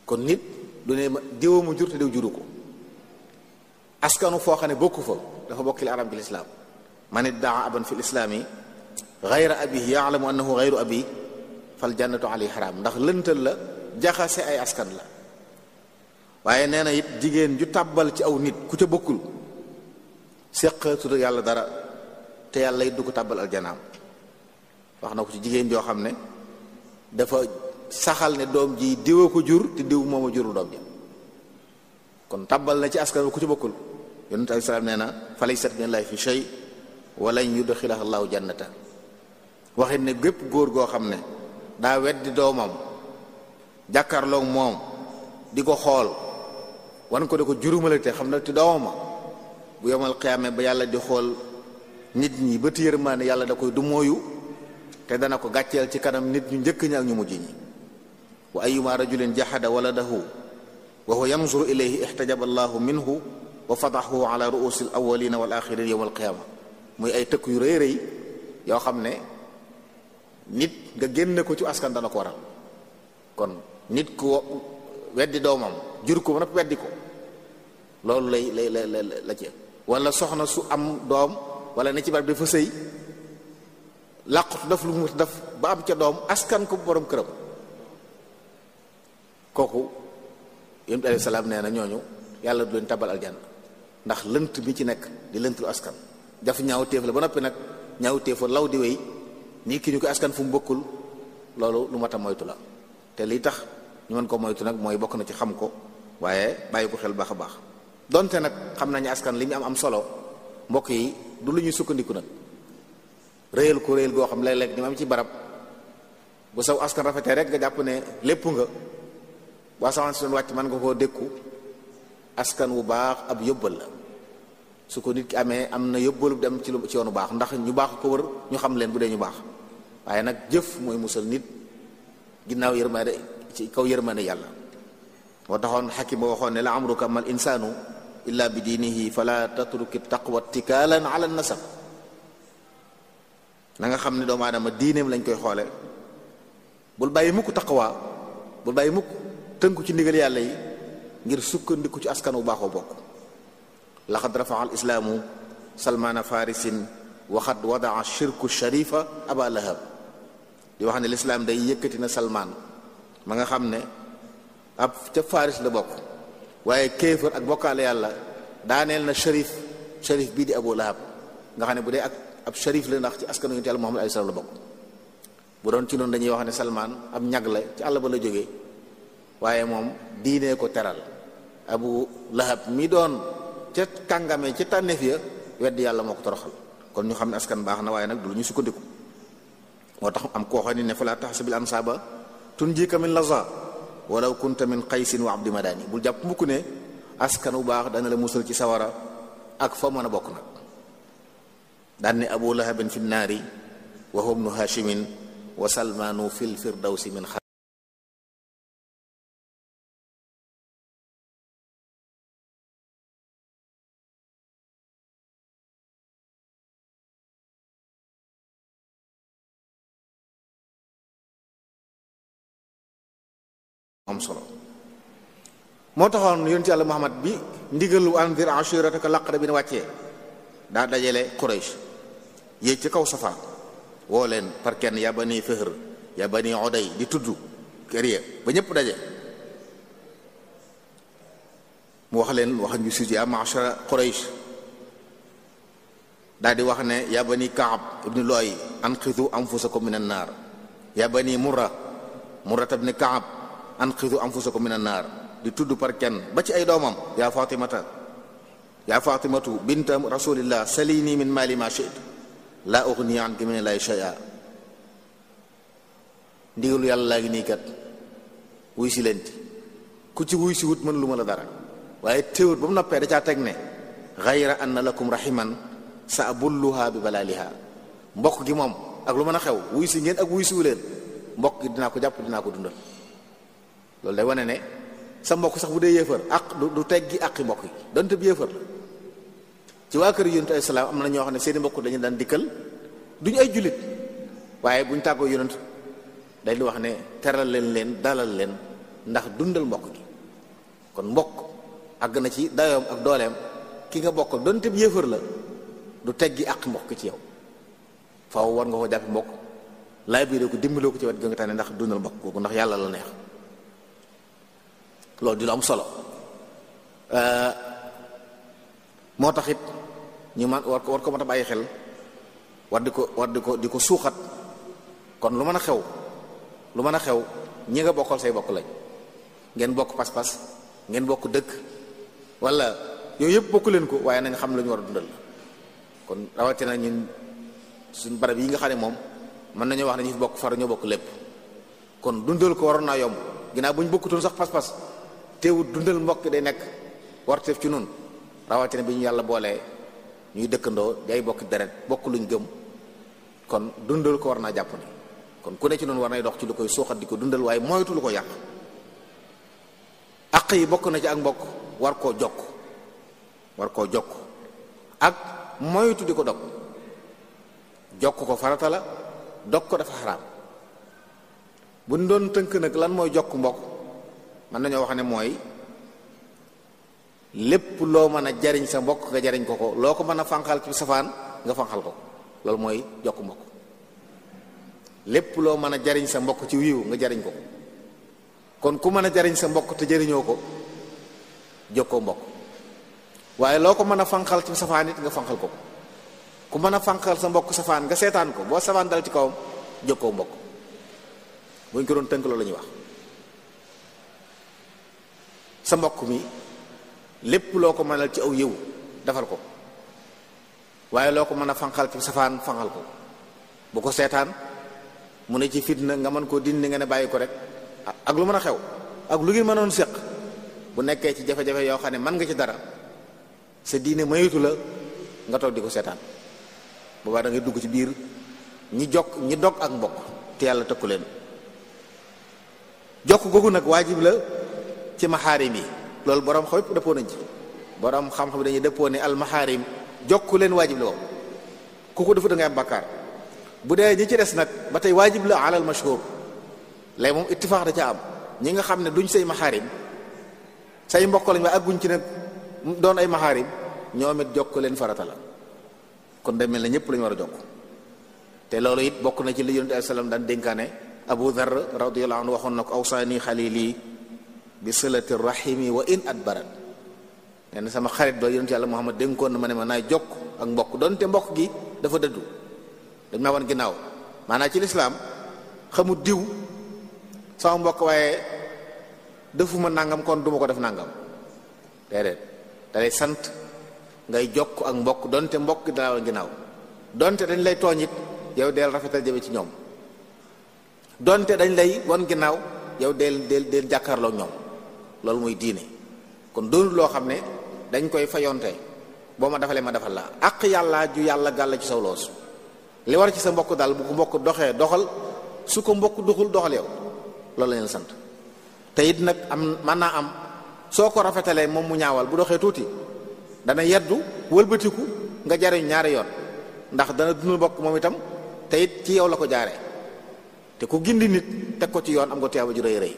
kon nit du ne diwa mu jur te diw juru ko askanu foo xam ne bokku fa dafa bokk li aram ci lislaam man iddaa aban fi lislaami gayra abihi yaalamu annahu gayru abi fal jannatu alayhi xaram ndax lëntal la jaxase ay askan la waaye nee na it jigéen ju tàbbal ci aw nit ku ca bokkul séq tudd yàlla dara te yàlla it du ko tàbbal aljanaam wax na ko ci jigéen joo xam ne dafa saxal ne doom ji diwa ko jur te diw mooma jurul doom ji kon tàbbal na ci askan ku ca bokkul yonent alayhi salaam nee na fa laysat minallahi fi shay wa lan yudxilaha allahu jannata waxit ne gépp góor goo xam ne daa weddi doomam jàkkaarloog moom di ko xool wan ko de ko jurumale te xam na te doomama bu yomal xiyaame ba yàlla di xool nit ñi ba yërmaane yàlla da koy du mooyu te dana ko gàcceel ci kanam nit ñu njëkk ñi ak ñu mujj ñi wa ayyuma rajulin jahada waladahu wa huwa yanzuru ilayhi ihtajaba allahu minhu wa fadahu ala ru'usi al awwalina wal axirin yawm al qiyama muy ay tëkk yu rëy rëy yoo xam ne nit nga génne ko ci askan dana ko waral kon nit ku weddi doomam jur ko ba noppi weddi ko loolu lay la ci wala soxna su am doom wala ne ci barab dafa sëy làqutu daf lu mu def ba am ca doom askan ko borom këram kooku yonent alayhi salaam nee na ñooñu yàlla du leen tabal aljanna ndax lënt bi ci nekk di lëntlu askan daf ñaaw téef la ba noppi nag ñaaw téefa law di wéy nii ki ñu ko askan fu mu bokkul loolu lu mat a moytu la te lii tax ñu mën ko moytu nag mooy bokk na ci xam ko waaye bàyyi ko xel baax a baax donte nag xam nañu askan li ñu am solo mbokk yi du lu ñuy sukkandiku nag réyal ko réyal goo xam léeg-léeg ni ma am ci barab bu saw askan rafetee rek nga jàpp ne lépp nga boo sawan si doon wàcc mën nga koo dékku askan wu baax ab yóbbal la su ko nit ki amee am na yóbbalu dem ci yoonu baax ndax ñu baax ko wër ñu xam leen bu dee ñu baax waaye nag jëf mooy musal nit ginnaaw yërmande ci kaw yërmande yàlla. moo taxoon xakim ba waxoon ne la amruka mal insaanu illa bi diinihi fala tatruki taqwa tikaalan ala nasab. na nga xam ne doomu aadama diineem lañ koy xoole, bul bàyyi mukk taqwa, bul bàyyi mukk tënku ci ndigal yàlla yi ngir sukkandiku ci askan wu baaxoo bokk. laqad rafa'a al islaamu salmaana farisin waxad wadaa shirku sharifa aba lahab. di wax ne lislaam day yëkkati na salmaan ma nga xam ne ab ca faris la bokk, waaye kéefër ak bokkaale yàlla daaneel na sharif bii di abu lahab nga xam ne bu dee ak ab sharif la ndax ci askanu yonent yàlla Muhammad alayhi salaam la bokk. bu doon ci noonu dañuy wax ne salmaan ab ñag la ci àll ba la jógee, waaye moom diinee ko teral. abu lahab mi doon ca kàngame ca tànneef ya weddi yàlla moo ko toroxal. kon ñu xam ne askan baax na, waaye nag du lu ñu sukkandiku. moo tax am koo xam ne falaa tahsabil ansaaba tunjika min laza walaw kunta min qaysin wa abdi madani. bul jàpp mukk ne askan wu baax dana la musal ci sawara ak fa mën a bokk nag. daan ne abu lahabin fi naari wa huwa ibnu hashimin wa salmaanu fil firdawsi min xar. am solo moo taxoon yonent yàlla Muhammad bi ndigalu anzir ashirataka al-aqrabin wàccee daa dajale Quraysh yéeg ci kaw Safa woo leen par kenn yaa bani Fihr yaa bani Uday di tudd kër ya ba ñëpp daje mu wax leen wax ñu si yaa ma'shara Quraysh daa di wax ne yaa bani Ka'b ibn Lu'ay anqidhu anfusakum min an-naar yaa bani Murra ibn Ka'b anqidhu anfusakum min an-naar di tudd par kenn ba ci ay doomam yaa Fatimatu binta rasulillah salini min mali ma shi'tu la ughni anki min allahi shay'a. ndigalu yàlla laa ngi nii kat wuy si lenti ku ci wuy si wut mën lu ma la dara, waaye téewut ba mu noppee da caa teg ne ghayra anna lakum rahiman sa abulluha bi balaliha. mbokk gi moom ak lu mën a xew wuy si ngeen ak wuy siwu leen mbokk gi dinaa ko jàpp dinaa ko dundal. loolu day wane ne sa mbokk sax bu dee yéefar ak du teggi àqi mbokk yi donte bi yéefar la. ci waa kër yonent ay salaam am na ñoo xam ne seeni mbokk dañu daan dikkal duñu ay jullit, waaye buñ tàggoo yonent day di wax ne teral leen dalal leen ndax dundal mbokk gi. kon mbokk àgg na ci dayoom ak dooleem ki nga bokkal donte bi yéefar la du teggi àqi mbokk ci yow, faaw war nga ko jàppi mbokk laay biiree ko dimbaloo ko ci wet ga nga tànne ndax dundal mbokk kooku ndax yàlla la neex. loolu di lu am solo moo tax it ñu man war ko mën a bàyyi xel war di ko suuxat. kon lu mën a xew ñi nga bokkal say bokk lañ, ngeen bokk pas-pas ngeen bokk dëkk wala yooyu yëpp bokku leen ko, waaye nañ xam la ñu war a dundal. kon rawatina ñun suñ barab yi nga xam ne moom mën nañoo wax ne ñu fi bokk far ñoo bokk lépp, kon dundal ko waroon naa yomb. ginnaaw bu ñu bokkutoon sax pas-pas teewut dundal mbokk day nekk warteef ci nun, rawatina bi ñu yàlla boolee ñuy dëkkandoo day bokk deret bokk luñ gëm. kon dundal ko war naa jàpp ni kon ku ne ci noonu war nay dox ci lu koy suuxat di ko dundal, waaye moytu lu ko yàq. àq yi bokk na ci ak mbokk war koo jokk ak moytu di ko dog. jokk ko farata la, dog ko dafa xaraam. bu ñu doon tënk nag lan mooy jokk mbokk mën nañoo wax ne mooy lépp loo mën a jariñ sa mbokk nga jariñ ko loo ko mën a fanqal ci safaan nga fanqal ko, loolu mooy jokk mbokk. lépp loo mën a jariñ sa mbokk ci wiiw nga jariñ ko. kon ku mën a jariñ sa mbokk te jariñoo ko jokkoo mbokk, waaye loo ko mën a fanqal ci safaan it nga fanqal ko. ku mën a fanqal sa mbokk safaan nga seetaan ko, boo safaan dal ci kawam jokkoo mbokk. bu ñu ko doon tënk loolu la ñuy wax. sa mbokk mi lépp loo ko mënal ci aw yiw defal ko, waaye loo ko mën a fanqal ci safaan fanqal ko. bu ko seetaan mu ne ci fitna nga mën koo dindi nga ne bàyyi ko rek ak lu mën a xew ak lu ngeen mënoon séq. bu nekkee ci jafe-jafe yoo xam ne mën nga ci dara sa diine mayutu la nga toog di ko seetaan, boobaa da ngay dugg ci biir ñi dog ak mbokk te yàlla tëkku leen. jokk googu nag waajib la ci maxaarim yi loolu borom xam yëpp dëppoo nañ ci borom xam-xam dañuy dëppoo ne al maxaarim jokk leen waajib la woon ku ko defu da ngay am bàkkaar. bu dee ñi ci des nag ba tey waajib la alal mashhur lay moom ittifaax da ca am ñi nga xam ne duñ say maxaarim say mbokk lañ waaye agguñ ci nag doon ay maxaarim ñoom it jokk leen farata la kon day mel ne ñëpp lañu war a jokk. te loolu it bokk na ci li yonent alayhi salaam daan dénkaane Abu Dharr radiyallahu anhu waxoon na ko awsaani xalili bi silati rahimi wa in adbarat nee na sama xarit ba yonent yàlla Muhammad dénkoon na ma ne ma naay jokk ak mbokk doonte mbokk gi dafa dëddu dañ maa wan ginnaaw maanaam ci lislaam xamul diw sama mbokk waaye defuma nangam kon duma ko def nangam déedéet da lay sant ngay jokk ak mbokk doonte mbokk gi daa wan ginnaaw doonte dañ lay tooñ it yow deel rafetal jëme ci ñoom donte dañ lay wan ginnaaw yow deel jàkkaarloo ñoom loolu muy diine kon doonul loo xam ne dañ koy fayonte boo ma defalee ma defal la ak yàlla ju yàlla gàll ci saw loos li war ci sa mbokk daal bu ko mbokk doxee doxal su ko mbokk doxul doxal yow loolu la leen sant. te it nag mën naa am soo ko rafetalee moom mu ñaawal bu doxee tuuti dana yeddu wëlbatiku nga jariñ ñaari yoon ndax dana dundal mbokk moom itam te it ci yow la ko jaaree. te ku gindi nit teg ko ci yoon am nga tiyaaba ju rëy rëy.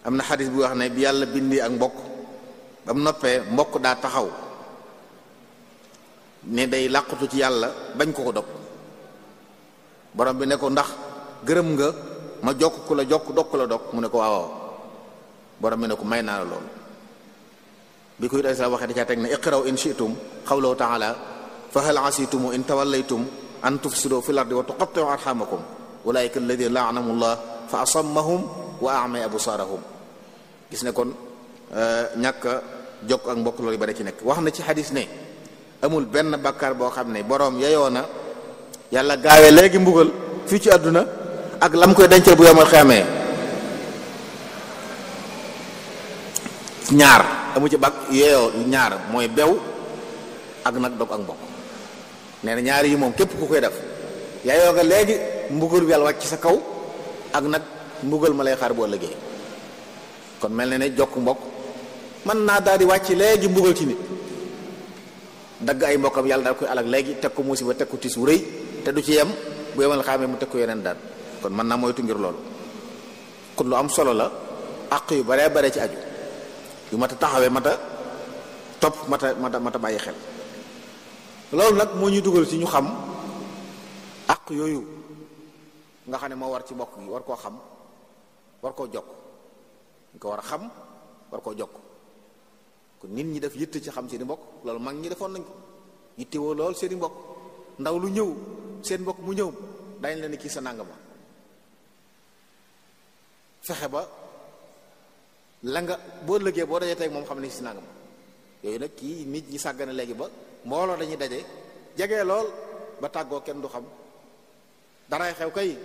am na xadis bu wax ne bi yàlla bindi ak mbokk ba mu noppee mbokk daa taxaw ne day làqutu ci yàlla bañ ko dog borom bi ne ko ndax gërëm nga ma jokk ku la jokk dog ku la dog mu ne ko waaw borom bi ne ko may naa la loolu. bi ko it ay waxee da caa teg ne iqraw in shi'tum qawlahu ta'ala fa hal asitum in tawallaytum an tufsidu fil ardi wa tuqatti'u arhamakum ulaika alladhina la'anahumullah fa asammahum wa a'ma absarahum. gis ne kon ñàkk jokk ak mbokk loolu bari ci nekk. wax na ci xadis ne amul benn bàkkaar boo xam ne boroom yeyoo na yàlla gaawee léegi mbugal fii ci àdduna ak lam koy dencal bu yomal xamee ñaar amu ci bàkk yeyoo ñaar mooy bew ak nag dog ak mbokk. nee na ñaari yi moom képp ku koy def yaayoo nga léegi mbugal bi yàlla wàcc ci sa kaw ak nag mbugal ma lay xaar boo ëllëgee. kon mel na ne jokk mbokk mën naa daal di wàcc léegi mbugal ci nit dagg ay mbokkam yàlla daal koy alak léegi teg ko musiba teg ko tis wu rëy te du ci yem bu yemal xaamee mu teg ko yeneen daal kon mën naa moytu ngir loolu. kon lu am solo la àq yu baree bare ci aju yu mat a taxawee mat a topp mat a bàyyi xel. loolu nag moo ñuy dugal ci ñu xam àq yooyu nga xam ne moo war ci mbokk gi war koo xam war koo jokk ñu ko war a xam war koo jokk kon nit ñi def yitte ci xam seeni mbokk loolu mag ñi defoon nañ ko yittewoo lool seeni mbokk ndaw lu ñëw seen mbokk mu ñëw dañ leen kii sa nangama fexe ba la nga boo lëggee boo dajee tey moom xam ne si nangama yooyu nag kii nit ñi sàggane léegi ba mbooloo dañuy daje jege lool ba tàggoo kenn du xam daray xew kay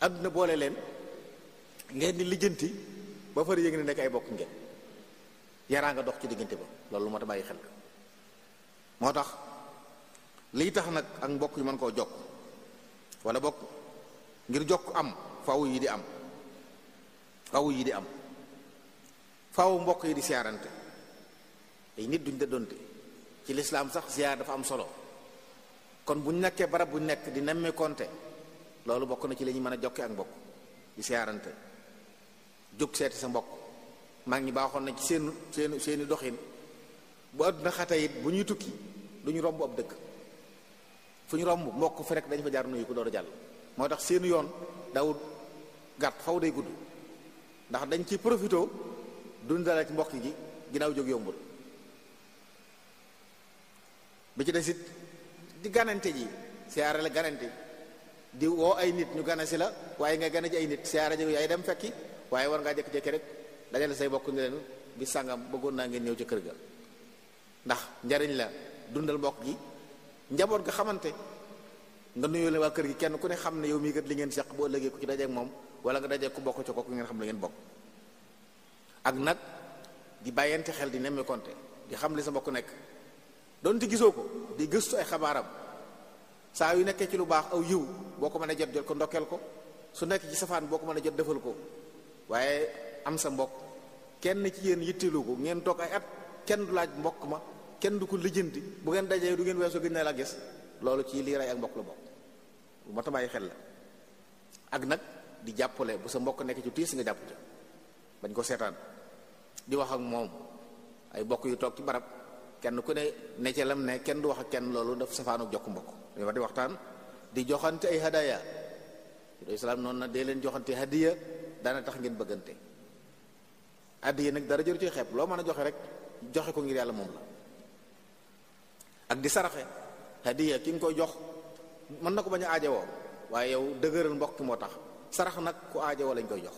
àdduna boole leen ngeen di lijjanti ba far yëg ne nekk ay bokk ngeen yaraa nga dox ci diggante ba loolu moo tax bàyyi xel moo tax lii tax nag ak mbokk yi mën koo jokk wala bokk ngir jokk am faaw yi di am faaw mbokk yi di siyaarante ay nit duñ dëddoonte ci lislaam sax ziyaar dafa am solo kon buñ nekkee barab buñ nekk di nemmee konte loolu bokk na ci la ñuy mën a jokke ak mbokk di siyaarante jóg seeti sa mbokk mag ñi baaxoon na ci seeni doxin bu àdduna xate it bu ñuy tukki duñu romb ab dëkk fu ñu romb mbokk fi rek dañ fa jaar nuyu ko door a jàll moo tax seeni yoon dawul gàtt faw day gudd ndax dañ ci profité dundale ci mbokk gi ginnaaw jóg yombul bi ci des it di ganante ji siyaare la ganante di woo ay nit ñu gana si la waaye nga gane ji ay nit siyaare ji yaay dem fekki waaye war ngaa jékki-jékki rek dajale say bokk ni leen bi sàngam bëggoon naa ngeen ñëw ci kër ga ndax njariñ la dundal mbokk gi njaboot nga xamante nga nuyoo leen waa kër gi kenn ku ne xam ne yow mii kat li ngeen seq boo ëllëgee ku ci dajeek moom wala nga dajeek ku bokk ci kooku ngeen xam la ngeen bokk ak nag di bàyyante xel di nemmeekonte di xam li sa mbokk nekk doonte gisoo ko di gëstu ay xabaaram saa yu nekkee ci lu baax aw yiw boo ko mën a jot ko ndokkeel ko su nekk ci safaan boo ko mën a jot defal ko. waaye am sa mbokk kenn ci yéen yitteelu ko ngeen toog ay at kenn du laaj mbokk ma kenn du ko lijjanti bu ngeen dajee du ngeen weesoo gën na la gis loolu ci lii rey ak mbokk la bokk lu mat a bàyyi xel la. ak nag di jàppale bu sa mbokk nekk ci tiis nga jàpp ca bañ ko seetaan di wax ak moom ay mbokk yu toog ci barab kenn ku ne ca lam ne kenn du wax ak kenn loolu daf safaanu jokk mbokk dañu wax di waxtaan di joxante ay hadaya islaam noonu na dee leen joxante hadiya daana tax ngeen bëggante. hadiya nag dara jëru ci xeeb loo mën a joxe rek joxe ko ngir yàlla moom la. ak di saraxe hadiya ki nga koy jox mën na ko bañ a aajowoo waaye yow dëgëral mbokk moo tax sarax nag ku aajowoo lañ koy jox.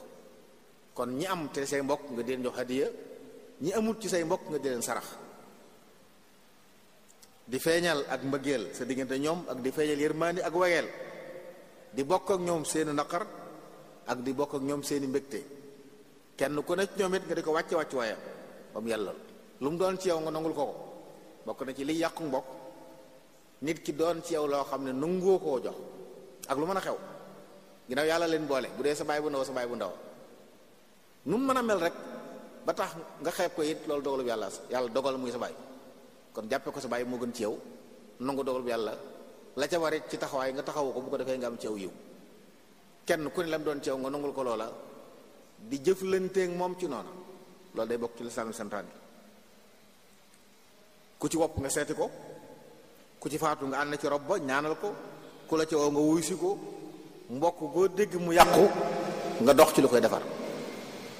kon ñi am te say mbokk nga di leen jox hadiya ñi amul ci say mbokk nga di leen sarax. di feeñal ak mbëggeel sa diggante ñoom ak di feeñal yërmaandi ak wegeel di bokk ak ñoom seeni naqar ak di bokk ak ñoom seeni mbégte kenn ku ne ci ñoom it nga di ko wàcce waayam ba mu yàlla lu mu doon ci yow nga nangul ko bokk na ci liy yàqu mbokk nit ki doon ci yow loo xam ne nangoo koo jox ak lu mën a xew ginnaaw yàlla leen boole bu dee sa baay bu ndaw sa baay bu ndaw nu mu mën a mel rek ba tax nga xeeb ko it loolu dogalu yàlla dogal muy sa baay kon jàppe ko sa baay moo gën ci yow nangu dogal bu yàlla la ca warit ci taxawaay nga taxawu ko bu ko defee nga am ci aw yiw kenn ku ne lam doon ci yow nga nangul ko loola di jëflanteeg moom ci noona loolu day bokk ci lislaam santaane ku ci wopp nga seeti ko ku ci faatu nga ànd ci rob ba ñaanal ko ku la ci woo nga wuy si ko mbokk goo dégg mu yàqu nga dox ci lu koy defar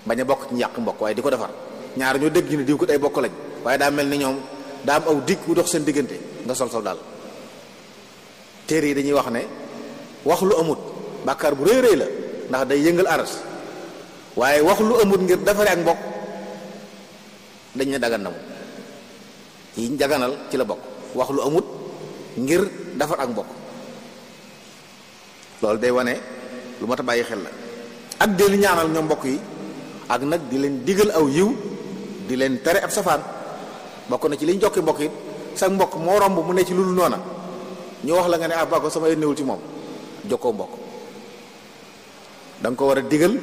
bañ a bokk ci yàq mbokk waaye di ko defar ñaar ñoo dégg ni diw ko ay bokk lañ waaye daa mel ni ñoom daa am aw digg bu dox seen diggante nga sol daal téere yi dañuy wax ne wax lu amut bàkkaar bu rëy rëy la ndax day yëngal aras waaye wax lu amut ngir defare ak mbokk dañ ne dagan na mu yi daganal ci la bokk wax lu amut ngir defar ak mbokk loolu day wane lu mat a bàyyi xel la ak di leen ñaanal ñoom mbokk yi ak nag di leen digal aw yiw di leen tere ab safaan bokk na ci liñ jokki mbokk it sa mbokk moo romb mu ne ci lulu noona ñu wax la nga ne ah ba ko sama yónnewul ci moom jokkoo mbokk da nga ko war a digal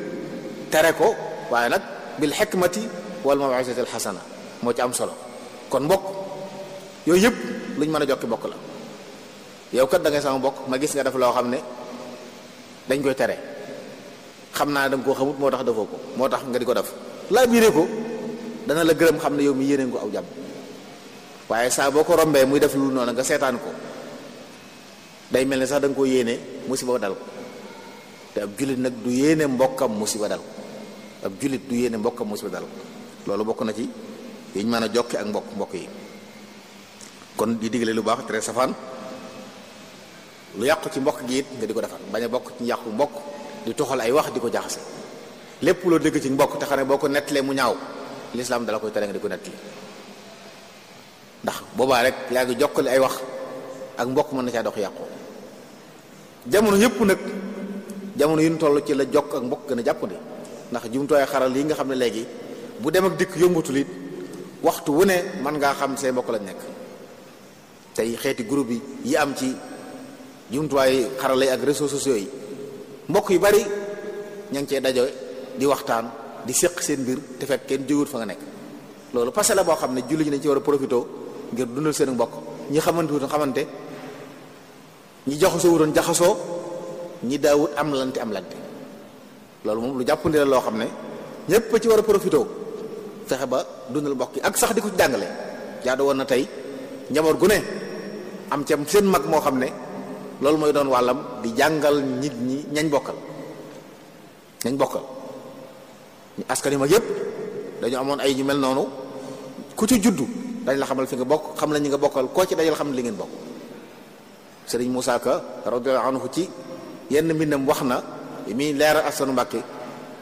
tere ko waaye nag bil hikmati wal maw'izati al hasana moo ci am solo kon mbokk yooyu yëpp luñ mën a jokki mbokk la yow kat da ngay sama mbokk ma gis nga def loo xam ne dañ koy tere xam naa da nga koo xamut moo tax defoo ko moo tax nga di ko def laa biire ko dana la gërëm xam ne yow mi yéeneen ko aw jàmm waaye saa boo ko rombee muy def lu noonu nga seetaan ko day mel ne sax da nga koo yéene musiba dal ko te ab jullit nag du yéene mbokkam musiba dal ko ab jullit du yéene mbokkam musiba dal ko loolu bokk na ci yiñ mën a jokki ak mbokk yi kon di digle lu baax tere safaan lu yàqu ci mbokk gi it nga di ko defar bañ a bokk ci yàqu mbokk di toxal ay wax di ko jaxase lépp loo dégg ci mbokk te xam ne boo ko nettalee mu ñaaw lislaam dala koy tere nga di ko nettali ndax boobaa rek yaa ngi jokkale ay wax ak mbokk mën na caa dox yàqu jamono yëpp nag jamono yu ñu toll ci la jokk ak mbokk gën a jàppandi ndax jumtuwaay xaral yi nga xam ne léegi bu dem ak dikk yombatul it waxtu wu ne mën ngaa xam say mbokk lañ nekk tey xeeti groupe yi am ci jumtuwaay xarala yi ak réseaux sociaux yi mbokk yu bari ña ngi cee dajo di waxtaan di séq seen mbir te fekk kenn jógul fa nga nekk loolu passé la boo xam ne julli ñi dañ ci war a profité ngir dundal seen mbokk ñi xamante ñi jaxasoo wutoon jaxasoo ñi daawut am lante loolu moom lu jàppandi la loo xam ne ñépp ci war a profité fexe ba dundal mbokk yi ak sax di ko ci jàngale jaadu woon na tey njaboot gu ne am ca seen mag moo xam ne loolu mooy doon wàllam di jàngal nit ñi ñañ bokkal askan wi mag yépp dañu amoon ay ñu mel noonu ku ci juddu dañ la xamal fi nga bokk xam la ñi nga bokkal koo ci dajal xam ne li ngeen bokk sëriñ Moussa Ka radiyallahu anhu ci yenn mbindam wax na mi leeral askanu Mbàkke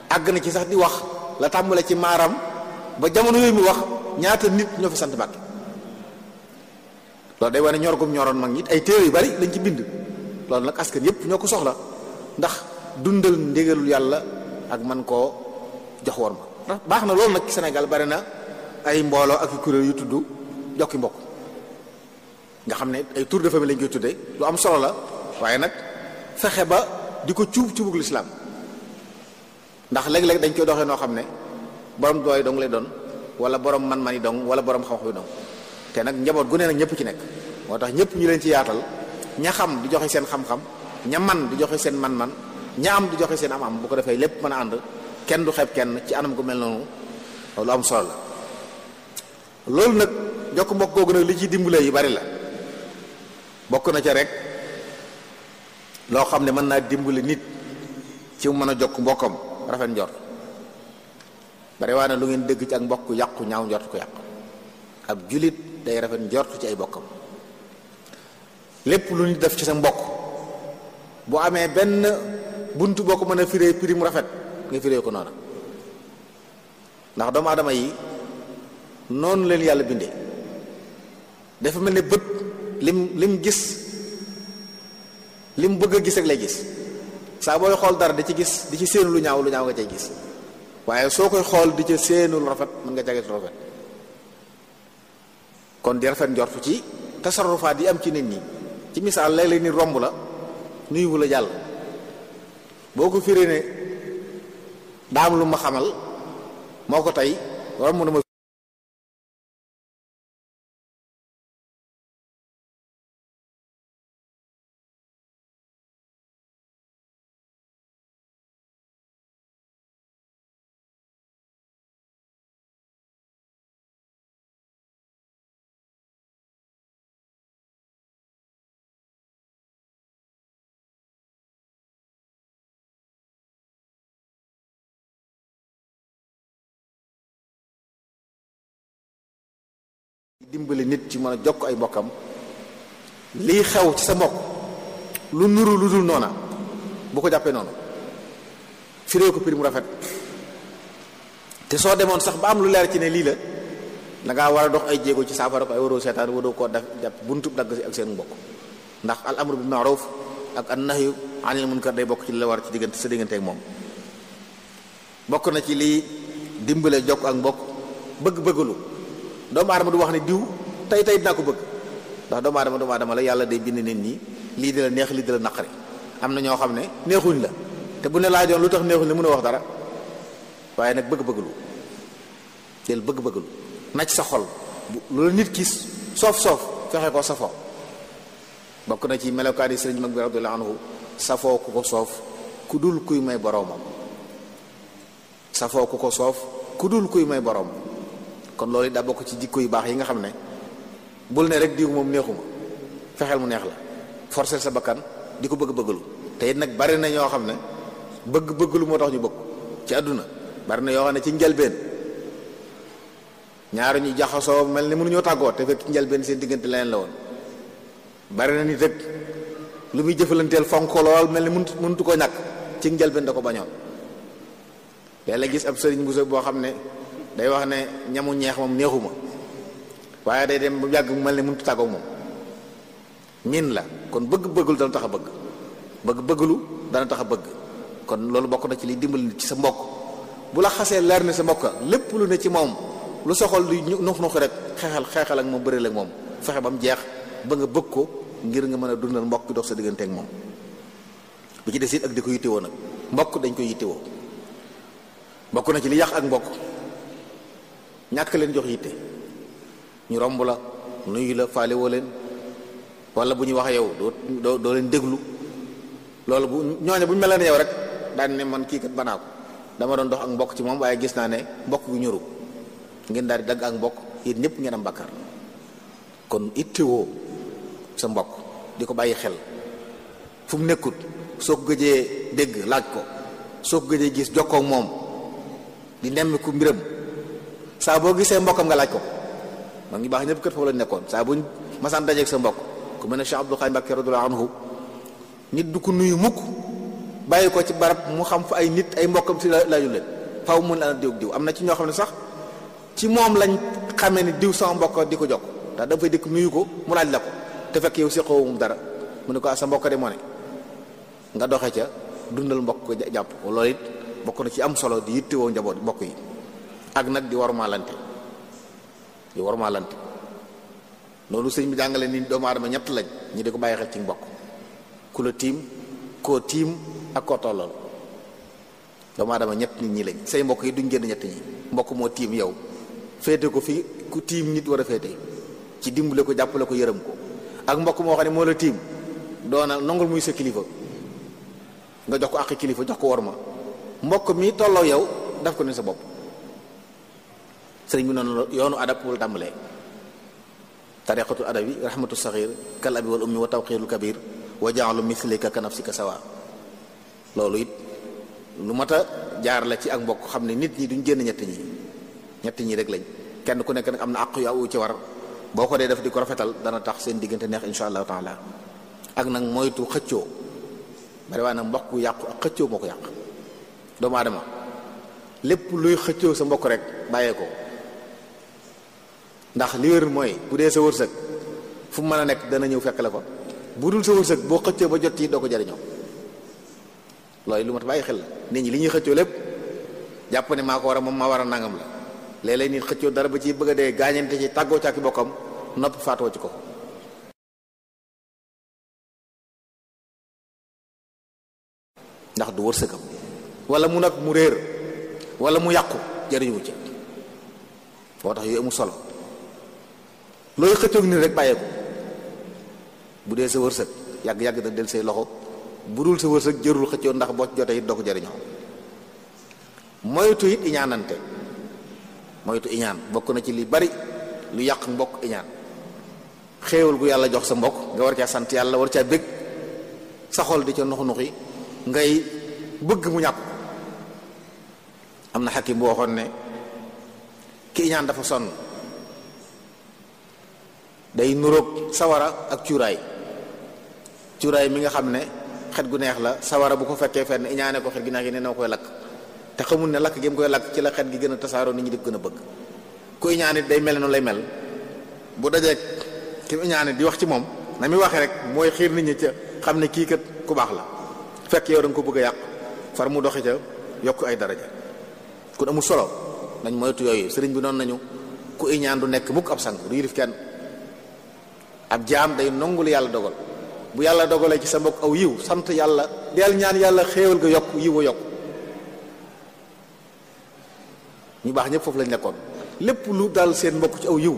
àgg na ci sax di wax la tàmbale ci maaram ba jamono yooyu mi wax ñaata nit ñoo fi sant Mbàkke loolu day wane ñor gum ñoroon mag ñi ay téere yu bari lañ ci bind loolu nag askan yépp ñoo ko soxla ndax dundal ndégalul yàlla ak man koo jox war ma ndax baax na loolu nag ci Sénégal bari na ay mbooloo ak i kuréel yu tudd jokki mbokk nga xam ne ay tour de famille lañ koy tuddee lu am solo la waaye nag fexe ba di ko cuubug lislaam ndax léeg-léeg dañ koy doxee noo xam ne borom doy dong lay doon wala borom man-man yi dong wala borom xam-xam yi dong te nag njaboot gu ne nag ñëpp ci nekk moo tax ñëpp ñu leen ci yaatal ña xam di joxe seen xam-xam ña man di joxe seen man-man ña am di joxe seen am-am bu ko defee lépp mën a ànd kenn du xeeb kenn ci anam gu mel noonu lu am solo la. loolu nag jokk mbokk googu nag li ci dimbalee yu bari la bokk na ca rek loo xam ne mën naa dimbali nit ci mu mën a jokk mbokkam rafet njort bari waa ne lu ngeen dégg ci ak mbokk yàqu ñaaw njort ko yàqu ab julit day rafet njort ci ay bokkam lépp lu nit def ci sa mbokk bu amee benn buntu boo ko mën a firee prix mu rafet nga firee ko noonu ndax doomu aadama yi noonu leen yàlla bindee dafa mel ne bët lim gis lim bëgg a gis rek lay gis saa booy xool dara di ci gis di ci séenu lu ñaaw nga cay gis waaye soo koy xool di ca séenu lu rafet mën nga jage lu rafet kon di rafet njortu ci tasarrufaat yi am ci nit ñi ci misaal léeg-léeg nit romb la nuyu la jàll boo ko firee ne daa am lu ma xamal moo ko tey romb na ma dimbali nit ci mën a jokk ay mbokkam lii xew ci sa mbokk lu nuru lu dul noona bu ko jàppee noonu firee ko prix mu rafet te soo demoon sax ba am lu leer ci ne lii la da ngaa war a dox ay jéego ci saafara ko ay waroo seetaan waroo koo def jàpp buntub dagg si ak seen mbokk ndax al amru bil ma'ruf ak an nahyu anil munkar day bokk ci li la war ci diggante sa diggante ak moom bokk na ci lii dimbale jokk ak mbokk bëgg-bëggalu doomu aadama du wax ne diw tey dinaa ko bëgg ndax doomu aadama la yàlla day bind nit ñi lii di la neex lii di la naqari am na ñoo xam ne neexuñ la te bu ne laajoon lu tax neexuñ la mën a wax dara waaye nag bëgg-bëggalu del bëgg-bëggalu na ci sa xol lu la nit ki soof fexe ko safoo bokk na ci melokaani sëriñ mag bi radiyallahu anhu safoo ku ko soof ku dul kuy may boroomam safoo ku ko soof ku dul kuy may boroom kon loolu daa bokk ci jikko yu baax yi nga xam ne bul ne rek diw moom neexuma fexeel mu neex la forcer sa bakkan di ko bëgg-bëggalu te it nag bari na ñoo xam ne bëgg-bëggalu moo tax ñu bëgg ci àdduna bari na yoo xam ne ci njëlbeen ñaari ñu jaxasoo mel ni mënuñoo tàggoo te fekk ci njëlbeen seen diggante leneen la woon bari na nit rek lu muy jëfalanteel fonk lool mel ni mënutu koo ñàkk ci njëlbeen da ko bañoon yàlla gis ab sëriñ bu boo xam ne day wax ne ñamu ñeex moom neexuma waaye day dem bu yàgg mu mel ne mënut tàggoog moom miin la kon bëgg-bëgglu dana tax a bëgg bëgg-bëgglu dana tax a bëgg kon loolu bokk na ci liy dimbali nit ci sa mbokk bu la xasee leer ne sa mbokk lépp lu ne ci moom lu soxal lu nux rek xeexal ak moom bëreel ak moom fexe ba mu jeex ba nga bëgg ko ngir nga mën a dundal mbokk ki dox sa diggante ak moom bu ci des it ak di ko yittewoo nag mbokk dañ koy yittewoo bokk na ci li yàq ak mbokk ñàkk leen jox yitte ñu romb la nuyu la faale woo leen wala bu ñu wax yow doo leen déglu loolu bu ñooñe bu ñu mel ne yow rek daan ne man kii kat banaa ko dama doon dox ak mbokk ci moom waaye gis naa ne mbokk gu ñoru ngeen daal di dagg ak mbokk yéen ñëpp ngeen am bakkar kon ittewoo sa mbokk di ko bàyyi xel fu mu nekkut soo ko gëjee dégg laaj ko soo ko gëjee gis jokkoo ak moom di nemmiku mbiram saa boo gisee mbokkam nga laaj ko ma ngi baax ñëpp kër foofu la nekkoon saa buñ masaan dajeeg sa mbokk ku mel ne Cheikh Abdou Khadre Mbacké radiyallahu anhu nit du ko nuyu mukk bàyyi ko ci barab mu xam fa ay nit ay mbokkam si laaju leen faaw mun la diw am na ci ñoo xam ne sax ci moom lañ xamee ni diw sama mbokk di ko jokk ndax da fay dëkk nuyu ko mu laaj la ko te fekk yow séqoo moom dara mu ne ko sa mbokk de moo ne nga doxe ca dundal mbokk ko jàpp loolu it bokk na ci am solo di yittewoo njaboot mbokk yi ak nag di warmaalante loolu sëñ bi jàngale ni doomu aadama ñett lañ ñi di ko bàyyi xel ci mbokk ku la tiim koo tiim ak koo tollool doomu aadama ñett nit ñi lañ say mbokk yi duñ génn ñett ñi mbokk moo tiim yow féete ko fi ku tiim nit war a féete ci dimbale ko jàppale ko yërëm ko ak mbokk moo xam ne moo la tiim doona nangul muy sa kilifa nga jox ko àqi kilifa jox ko worma mbokk mi tolloo yow daf ko ne sa bopp sëriñ bi noonu yoonu adab wul tàmbalee tariqatul adabi rahmatu saxir kal abi wal ummi wa tawqirul kabir wa ja'alu mithlika ka nafsika sawa loolu it lu mat a jaar la ci ak mbokk xam ne nit ñi duñ génn ñett ñi rek lañ kenn ku nekk nag am na àq yu aw ci war boo ko dee def di ko rafetal dana tax seen diggante neex insha allahu taala ak nag moytu xëccoo bari waa nag mbokk yàqu ak xëccoo moo ko yàq doomu aadama lépp luy xëccoo sa mbokk rek bàyyee ko ndax li wér mooy bu dee sa wërsëg fu mu mën a nekk dana ñëw fekk la fa bu dul sa wërsëg boo xëccoo ba jot yi doo ko jariñoo loolu lu mat bàyyi xel la nit ñi li ñuy xëccoo lépp jàpp ne maa ko war a moom maa war a nangam la léeg-léeg nit xëccoo dara ba ci bëgg a dee gaañante ci tàggoo ci ak bokkam noppi faatoo ci ko ndax du wërsëgam wala mu nag mu réer wala mu yàqu jariñu ci boo tax yooyu amul solo looy xëccoog nit rek bàyyee ko bu dee sa wërsëg yàgg-yàgg da del say loxo bu dul sa wërsëg jërul xëccoo ndax boo jotee it doo ko jariñoo moytu it iñaanante moytu iñaan bokk na ci li bari lu yàq mbokk iñaan xéewal gu yàlla jox sa mbokk nga war caa sant yàlla war caa bég sa xol di ca nux-nuxi ngay bëgg mu ñàkk am na xakim bu waxoon ne ki iñaan dafa sonn day nuroog sawara ak cuuraay mi nga xam ne xet gu neex la sawara bu ko fekkee fenn iñaane ko xet gi neex gi ne na koy lakk te xamul ne lakk gi mu koy lakk ci la xet gi gën a tasaaroo nit ñi di ko gën a bëgg ku iñaane day mel noonu lay mel bu dajee ki iñaane di wax ci moom na muy waxee rek mooy xiir nit ñi ca xam ne kii kat ku baax la fekk yow da nga ko bëgg a yàq far mu doxi ca yokk ay daraja kon amul solo nañ moytu yooyu sëriñ bi noonu nañu ku iñaan du nekk mukk ab sang du yilif kenn ab jaam day nongul yàlla dogal bu yàlla dogalee ci sa mbokk aw yiw sant yàlla del ñaan yàlla xéewal ga yokk yiw a yokk ñu baax ñëpp foofu lañ nekkoon lépp lu dal seen mbokk ci aw yiw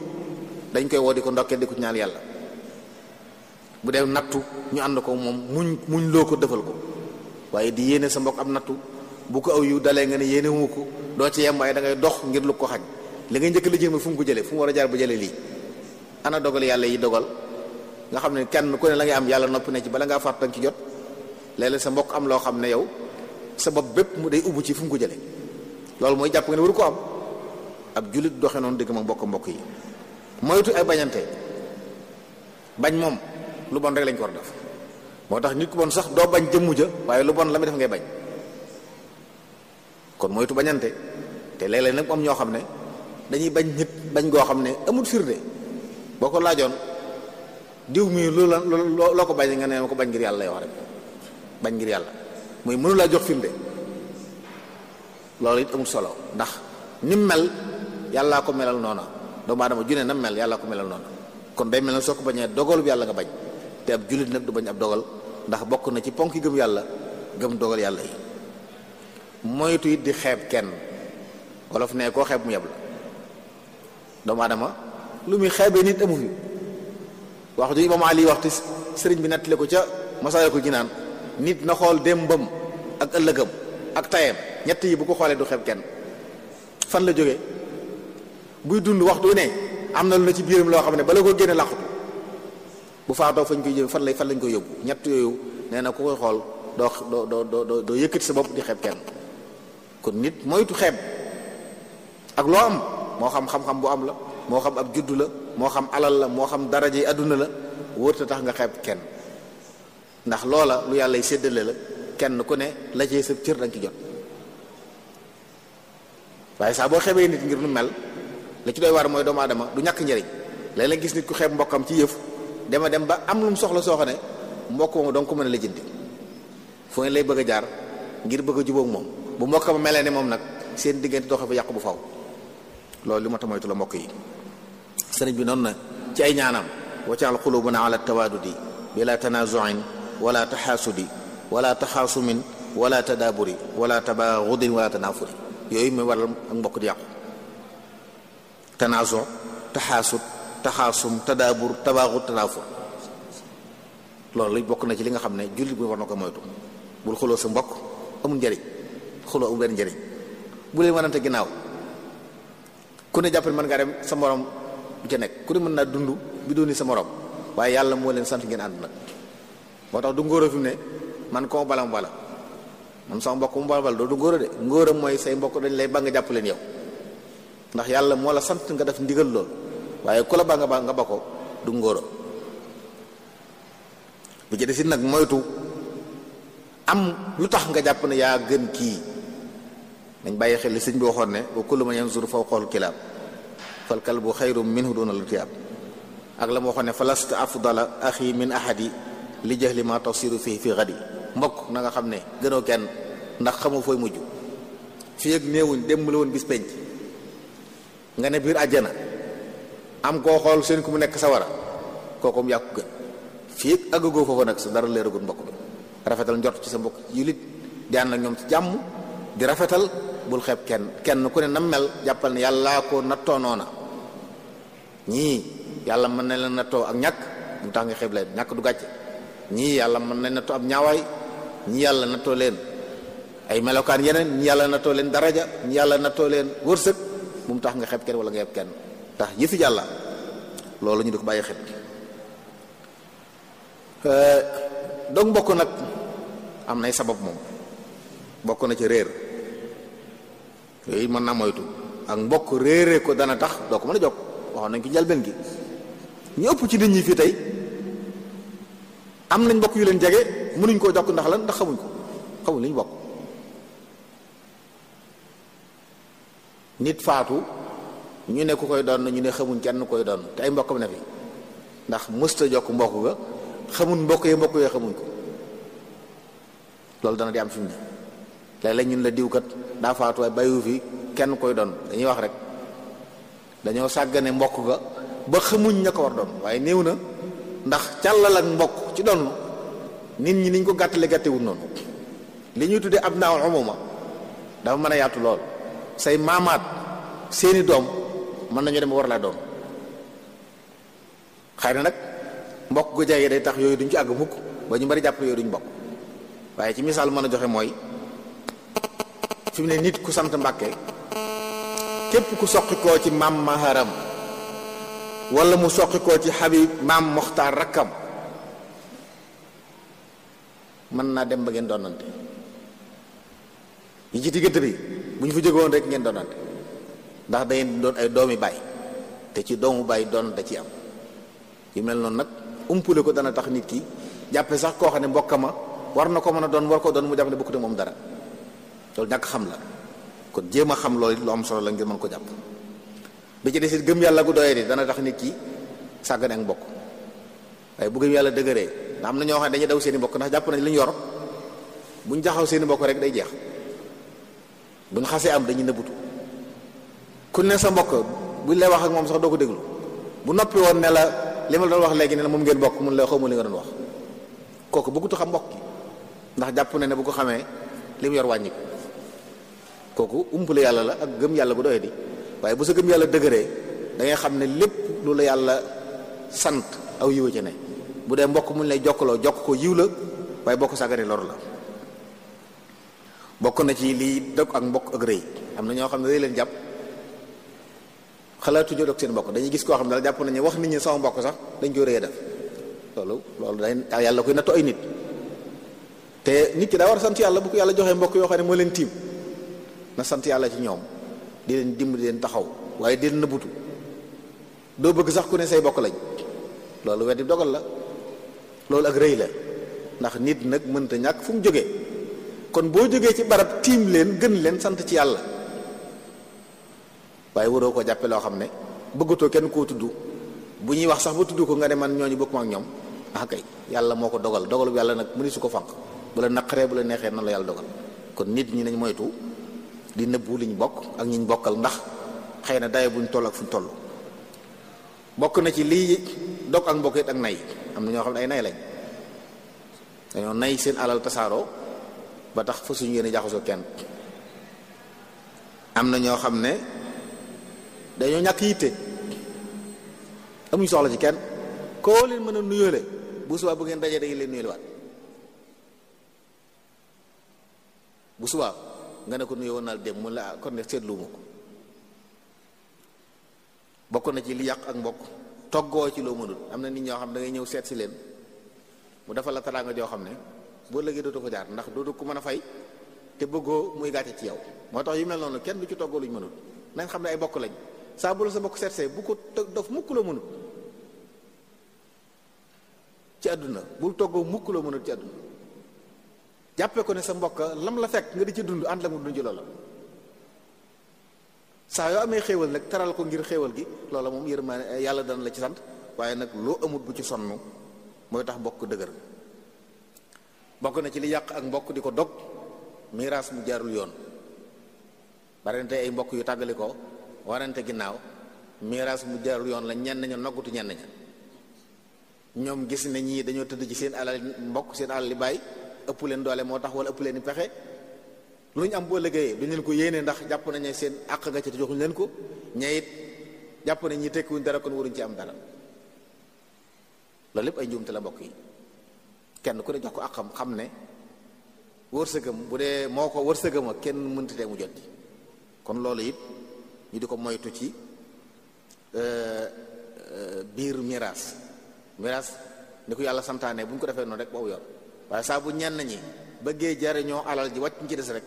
dañ koy woo di ko ndokkee di ko ñaan yàlla bu dee nattu ñu ànd ko moom muñ loo ko defal ko waaye di yéene sa mbokk am nattu bu ko aw yiw dalee nga ne yéene wu ko doo ci yem waaye da ngay dox ngir lu ko xañ li ngay njëkk la jël fu mu ko jëlee fu mu war a jaar ba jëlee lii ana dogal yàlla yi dogal nga xam ne kenn ku ne la ngay am yàlla noppi ne ci bala ngaa fàtt danga ci jot léeg-léeg sa mbokk am loo xam ne yow sa bopp bépp mu day ubbu ci fu mu ko jëlee loolu mooy jàpp nga ne waru ko am ab jullit doxe noonu dëgg ma mbokk yi moytu ay bañante bañ moom lu bon rek lañ ko war a def moo tax nit ku bon sax doo bañ jëmmu ja waaye lu bon la muy def ngay bañ kon moytu bañante te léeg-léeg nag am ñoo xam ne dañuy bañ nit bañ goo xam ne amul firnde boo ko laajoon diw mi loo ko bañ nga ne ma ko bañ ngir yàlla lay wax rek bañ ngir yàlla mooy mënu laa jox firnde loolu it amul solo ndax ni mu mel yàllaa ko melal noona doomu aadama junne na mel yàllaa ko melal noona kon day mel na soo ko bañee dogalu bi yàlla nga bañ te ab jullit nag du bañ ab dogal ndax bokk na ci ponk yi gëm yàlla gëm dogal yàlla yi moytu it di xeeb kenn wolof ne koo xeeb mu yeb la doomu aadama lu muy xeebee nit amu fi wax ju Imam Ali waxtu sëriñ bi nettali ko ca Masaalikul Jinaan nit na xool démbam ak ëllëgam ak tayam ñett yi bu ko xoolee du xeeb kenn fan la jógee buy dund waxtu ne am na lu na ci biiram loo xam ne bala ko génne làqutu bu faatoo fañ koy jëm fan lañ koy yóbbu ñett yooyu nee na ku koy xool doo yëkkati sa bopp di xeeb kenn kon nit moytu xeeb ak loo am moo xam xam-xam bu am la moo xam ab juddu la moo xam alal la moo xam daraja yi àdduna la wóorta tax nga xeeb kenn ndax loola lu yàlla y séddale la kenn ku ne la cee sa cër danga ci jot waaye saa boo xeebee nit ngir nu mel la ci doy war mooy doomu aadama du ñàkk njëriñ léeg-léeg gis nit ku xeeb mbokkam ci yëf dem ba am lu mu soxla soo xam ne mbokk moom dong ko mën a lijjanti foo lay bëgg a jaar ngir bëgg a jubóog moom bu mbokkam melee ne moom nag seen diggante doxe fa yàqu bu faw loolu li ma ta moytu la mbokk yi sëriñ bi noonu na ci ay ñaanam waj'al qulubana ala tawadudi bila tanazu'in wala taxaasudi wala taxaasumin wala tadaaburi wala tabaagudin wala tanaafuri. yooyu mooy waral ak mbokk di yàqu. tanaazu, taxaasud, taxaasum, tadaabur, tabaagud, tanaafur. loolu lañ bokk na ci li nga xam ne jullit bi war na ko moytu. bul xuloo sa mbokk, amul njëriñ. xuloo amul benn njëriñ. bu leen wanante ginnaaw ku ne jàppale mën ngaa dem sa morom bu ca nekk, ku ne mën naa dund bi dooni sa morom, waaye yàlla moo leen sant ngeen ànd nag. moo tax du ngóora fi mu ne man ko bala mu bala man sama mbokk mu bala doo du ngóora de. ngóora mooy say mbokk dañ lay ba nga jàpp leen yow, ndax yàlla moo la sant nga def ndigal lool, waaye ku la ba nga ba ko du ngóora. bu ci desit nag moytu am lu tax nga jàpp ne yaa gën kii. dañ bàyyi xel li sëñ bi waxoon ne wa kullu man yanzuru fawqal kilaab fal kalbu xayrum minhu duna ltiyaab. ak la ma waxoon ne falasta afdala axi min ahadi li jahli ma tasiru fii fi gadi. mbokk na nga xam ne gënoo kenn ndax xamoo fooy mujj. fii ak néewuñ démb la woon bis penc nga ne biir àjjana am koo xool seen ku mu nekk sawara kooku mu yàqu gën. fii ak àggagoo foofu nag sa dara leeragul mbokk bi. rafetal njort ci sa mbokk yulit di ànd ak ñoom ci jàmm di rafetal. bul xeeb kenn ku ne nam mel jàppal ne yàllaa ko nattoo noona. ñii yàlla mën na leen nattoo ak ñàkk mu tax nga xeeb leen, ñàkk du gàcce. ñii yàlla mën na nattoo ab ñaawaay, ñii yàlla nattoo leen ay melokaan yeneen, ñii yàlla nattoo leen daraja, ñii yàlla nattoo leen wërsëg. bu mu tax nga xeeb kenn wala nga xeeb kenn, tax yëfi yàlla loolu ñu di ko bàyyi xel. donc mbokk nag am nay sabab moom, bokk na ci réer. yooyu mën naa moytu. ak mbokk réeree ko dana tax doo ko mën a jokk. waxoon nañ ko njëlbeen gi. ñu ëpp ci nit ñi fii tey am nañ mbokk yu leen jege mënuñ koo jokk ndax lan, ndax xamuñ li ñu bokk. nit faatu ñu ne ku koy doon ñu ne xamuñ kenn koy doon te ay mbokkam ne fi, ndax mësta jokk mbokk ga xamuñ mbokk yee xamuñ ko. loolu dana di am fi mu ne léeg-léeg ñun la diwkat daa faatu waaye bàyyiwu fi kenn koy doon. dañuy wax rek dañoo sàggane mbokk ga ba xamuñ ña ko war doon. waaye néew na, ndax càllal ak mbokk ci doon nit ñi niñ ko gàttewul noonu. li ñuy tuddee ab naawul umuma dafa mën a yaatu lool. say maamaat seeni doom mën nañu dem war laa doon. xëy na nag mbokk gu jege day tax yooyu duñ ci àgg mukk ba ñu bari jàpp yooyu duñ bokk. waaye ci misaal mën a joxe mooy fi mu ne nit ku sant Mbàkke képp ku soqi koo ci maam Maharam wala mu soqi koo ci Habib maam Moxtaar rakkam mën naa dem ba ngeen doonante. yi ci diggante bi bu ñu fa jógoon rek ngeen doonante, ndax day doon ay doomi baay te ci doomu baay doon da ci am. yu mel noonu nag umpule ko dana tax nit ki jàppe sax koo xam ne mbokkama war na ko mën a doon war ko doon mu jàpp ne bokkute moom dara. loolu ñàkk xam la. kon jéem a xam loolu lu am solo la ngir mën ko jàpp. bi ci des it gëm yàlla gu doyee di dana tax nit ki sàggane ak mbokk. waaye bu gëm yàlla dëgëree ndax am na ñoo xam ne dañuy daw seen i mbokk ndax jàpp nañ li ñu yor buñ jaxaw seen i mbokk rek day jeex. buñ xasee am dañuy nëbbutu. ku ne sa mbokk buñ lay wax ak moom sax doo ko déglu. bu noppi woon ne la li ma doon wax léegi ne la moom ngeen bokk mun la xawma li nga doon wax. kooku bëggutu xam mbokk gi ndax jàpp na ne bu ko xamee li mu yor wàññi ko. kooku umpale yàlla la ak gëm yàlla gu doy di. waaye bu sa gëm yàlla dëgëree da ngay xam ne lépp lu la yàlla sant aw yiwa ci ne. bu dee mbokk muñ lay jokkaloo jokk ko yiw la, waaye bokk sàggane lor la. bokk na ci lii dog ak mbokk ak rëy. am na ñoo xam ne rëy leen jàpp xalaatuñu dog seen mbokk. dañuy gis koo xam ne daal jàpp nañu wax nit ñi sama mbokk sax dañ koy rëy def. loolu day yàlla koy nattu ay nit. te nit ki daa war a sant yàlla bu ko yàlla joxee mbokk yoo xam ne moo leen tiim na sant yàlla ci ñoom di leen dimbali di leen taxaw waaye di leen nëbbutu. doo bëgg sax ku ne say bokk lañ. loolu weddi dogal la. loolu ak rëy la ndax nit nag mënta ñàkk fu mu jógee. kon boo jógee ci barab tiim leen gën leen sant ci yàlla waaye waroo ko jàppe loo xam ne bëggatoo kenn koo tudd. bu ñuy wax sax ba tudd ko nga ne man ñooñu bokkuma ak ñoom. ah kay yàlla moo ko dogal dogalu yàlla nag mëni su ko fànq. bu la naqaree bu la neexee nan la yàlla dogal. kon nit ñi nañ moytu di nëbbu liñ bokk ak ñiñ bokkal ndax xëy na daye buñ toll ak fuñ toll. bokk na ci lii dog ak mbokk it ak nay am na ñoo xam ne ay nay lañ dañoo nay seen alal tasaaroo ba tax fa suñu yéene jaxasoo kenn am na ñoo xam ne dañoo ñàkk yitte amuñ soxla ci kenn koo leen mën a nuyoole bu subaa bu ngeen dajee da ngeen leen nuyoole waat bu subaa nga ne ko nuyoo woon naa dem mun la kon ne seetlu ma ko bokk na ci li yàq ak mbokk toggoo ci loo mënul am na nit ñoo xam da ngay ñëw seet si leen mu defal la teraanga joo xam ne boo lëgee dootu ko jaar ndax dootu ko mën a fay te bëggoo muy gàcce ci yow moo tax yu mel noonu kenn du ci toggoo luñ mënul nañ xam ne ay bokk lañ saa bu la sa bokk seetsee bu ko dof mukk la mënul ci àdduna bul toggoo mukk la mënul ci àdduna jàppee ko ne sa mbokk lam la fekk nga di ci dund ànd la mu dund ci loola saa yoo amee xéewal nag teral ko ngir xéewal gi loola moom yërmaane yàlla dana la ci sant waaye nag loo amut bu ci sonn mooy tax mbokk dëgër bokk na ci li yàq ak mbokk di ko dog miraas mu jaarul yoon barante ay mbokk yu tàggali ko warante ginnaaw miraas mu jaarul yoon la ñenn ña noggutu ñenn ña ñoom gis ne ñii dañoo tëdd ci seen alal mbokk seen alal li bàyyi ëpp leen doole moo tax wala ëpp leen i pexe lu ñu am boo liggéeyee duñ leen ko yéene ndax jàpp nañ ne seen àq nga ci te joxuñ leen ko ñayit jàpp nañ ñi tekkiwuñ dara kon waruñ ci am dara loolu lépp ay njuumte la mbokk yi kenn ku ne jox ko àqam xam ne wërsëgam bu dee moo ko wërsëgam ak kenn mënti tee mu jot kon loolu it ñu di ko moytu ci biir miraas ni ko yàlla santaane bu ñu ko defee noonu rek boobu yor waaye saa bu ñenn ñi bëggee jariñoo alal ji wàcc ñu ci des rek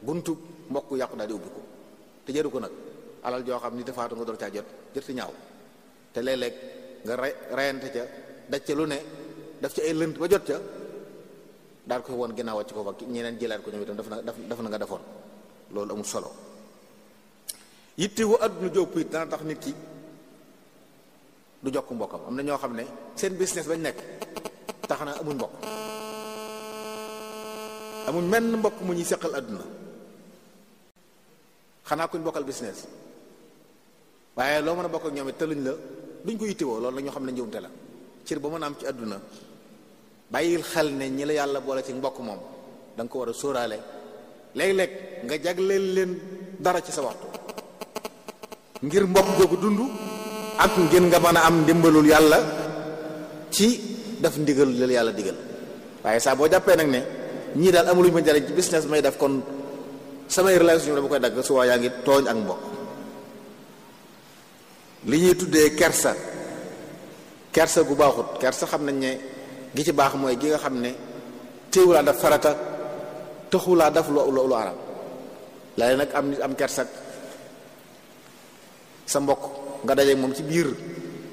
buntu mbokk yàqu daal di ubbi ko te jëru ko nag alal joo xam ni defaatu nga door caa jot ñaaw te léeg-léeg nga reyante ca daj ca lu ne daf ci ay lënt ba jot ca daal koy woon ginnaaw wàcc ko fa ñeneen jëlaat ko ñoom itam daf na nga defoon loolu amul solo yittewu àdduna jópp it dana tax nit ki du jokk mbokkam am na ñoo xam ne seen business bañ nekk tax na amuñ mbokk amuñ menn mbokk mu ñuy seqal àdduna xanaa kuñ bokkal business waaye loo mën a bokk ak ñoom it tëluñ la duñ ko yittewoo loolu la ñoo xam ne njuumte la cër ba mën a am ci àdduna bàyyil xel ne ñi la yàlla boole ci mbokk moom da nga ko war a sóoraale léeg-léeg nga jagleel leen dara ci sa waxtu ngir mbokk googu dund ak ngir nga mën a am ndimbalul yàlla ci def ndigal la yàlla digal waaye saa boo jàppee nag ne ñii daal amuluñ ma jariñ ci business may def kon samay relation dama koy dagg su waa yaa ngi tooñ ak mbokk li ñuy tuddee kersa gu baaxut kersa xam nañ ne gi ci baax mooy gi nga xam ne téewulaa daf farata taxulaa daf lu arab léegi nag am nit am kersak sa mbokk nga daje moom ci biir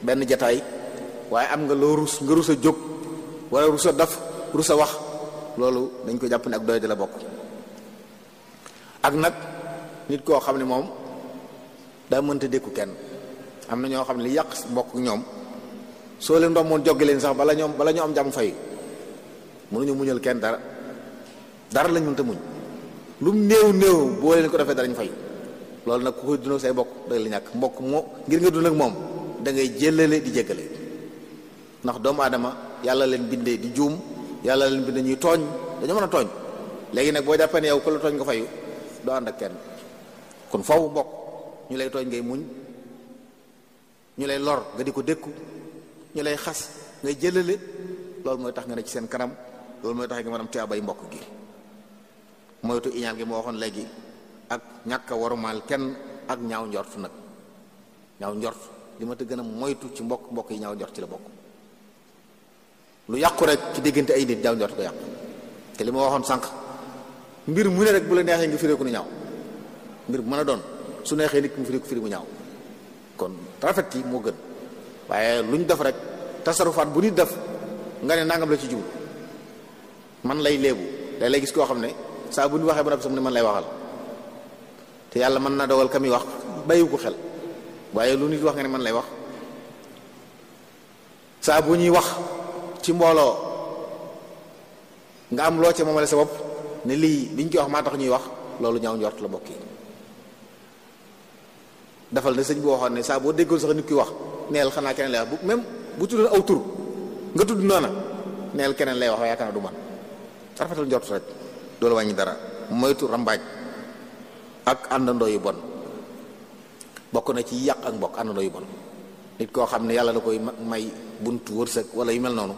benn jataay waaye am nga loo rus nga rus a jóg wala rus a daf rus a wax loolu dañ ko jàpp ne ak doy di la bokk ak nag nit koo xam ne moom daa mënta dékku kenn am na ñoo xam ne li yàq mbokk ñoom soo leen ndommoon joggi leen sax bala ñoo am jàmm fay mënuñu muñal kenn dara lañ mënta muñ lu mu néew boo leen ko defee darañ fay loolu nag ku koy dund say mbokk da la ñàkk mbokk moo ngir nga dund ak moom da ngay jëlale di jéggale ndax doomu aadama yàlla leen bindee di juum yàlla leen bindee ñuy tooñ dañoo mën a tooñ léegi nag boo jàppee ne yow ko la tooñ nga fayu doo ànd ak kenn kon foofu mbokk ñu lay tooñ ngay muñ ñu lay lor nga di ko dékku ñu lay xas ngay jëlale loolu mooy tax nga ne ci seen kanam loolu mooy tax nga mën a am tiyaabay mbokk gi moytu iñaan gi moo waxoon léegi ak ñàkk a warumaal kenn ak ñaaw njort nag ñaaw njort li ma te gën a moytu ci mbokk yi ñaaw njort ci la bokk lu yàqu rek ci diggante ay nit ñaaw njort ko yàqu te li ma waxoon sànq mbir mu ne rek bu la neexee nga firee ko nu ñaaw mbir bu mën a doon su neexee nit mu firee ko firi mu ñaaw kon rafet yi moo gën waaye lu ñu def rek tasarufaat bu nit def nga ne nangam la ci jublu man lay léebu lay gis koo xam ne saa bu ñu waxee ba noppi sax mu ne man lay waxal te yàlla mën na dogal ka muy wax bàyyiwu ko xel waaye lu nit wax nga ne man lay wax saa bu ñuy wax ci mbooloo nga am loo ci moomale sa bopp ne lii liñ ci wax maa tax ñuy wax loolu ñaaw njort la bokk yi dafal ne sëñ bi waxoon ne saa boo déggoon sax nit ki wax neel xanaa keneen lay wax bu même bu tuddoon aw tur nga tudd noona neel keneen lay wax waaye yaakaar na du man rafetal njort rek doolu wàññi dara moytu rambaaj ak àndandoo yu bon bokk na ci yàq ak mbokk àndandoo yu bon nit koo xam ne yàlla da koy may buntu wërsëg wala yu mel noonu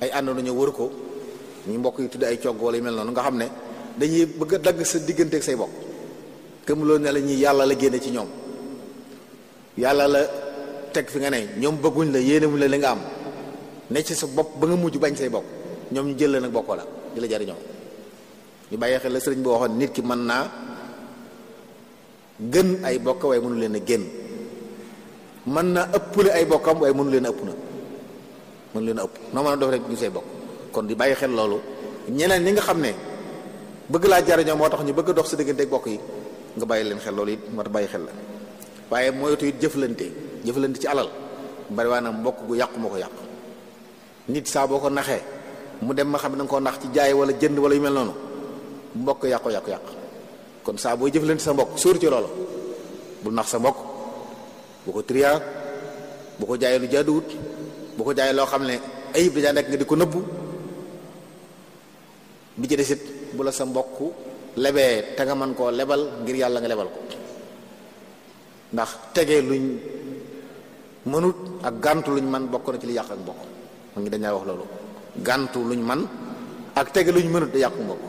ay àndandoo ñëw wër ko ñu mbokk yi tudd ay cogg wala yu mel noonu nga xam ne dañuy bëgg a dagg sa diggante ak say bokk gëm loolu ne la ñuy yàlla la génne ci ñoom yàlla la teg fi nga ne ñoom bëgguñ la yéenewuñ la li nga am ne ci sa bopp ba nga mujj bañ say bokk ñoom ñu jël la nag bokkoo la di la jariñoo ñu bàyyi xel la sëriñ bi waxoon nit ki mën naa gën ay bokk waaye mënu leen a génn mën naa ëppale ay bokkam waaye mënu leen a ëpp na mënu leen a ëpp noo mën a def rek ñu say bokk kon di bàyyi xel loolu ñeneen ñi nga xam ne bëgg laa jariñoo moo tax ñu bëgg a dox sa diggante ak bokk yi nga bàyyi leen xel loolu it moo tax bàyyi xel la waaye moytu it jëflante ci alal bari waa na mbokk gu yàqu moo ko yàq nit saa boo ko naxee mu dem ma xam ne da nga koo nax ci jaay wala jënd wala yu mel noonu mbokk yàqu kon saa booy jëflante sa mbokk sóor ci loolu bul nax sa mbokk bu ko triyaa bu ko jaayee lu jaaduwut bu ko jaayee loo xam ne ayib dajaa nekk nga di ko nëbbu bi ci desit bu la sa mbokk lebee te nga mën koo lebal ngir yàlla nga lebal ko ndax tegee luñ mënut ak gàntu luñ man bokk na ci li yàq ak mbokk ma ngi dañaa wax loolu gàntu luñ man ak tege luñ mënut da yàqu mbokk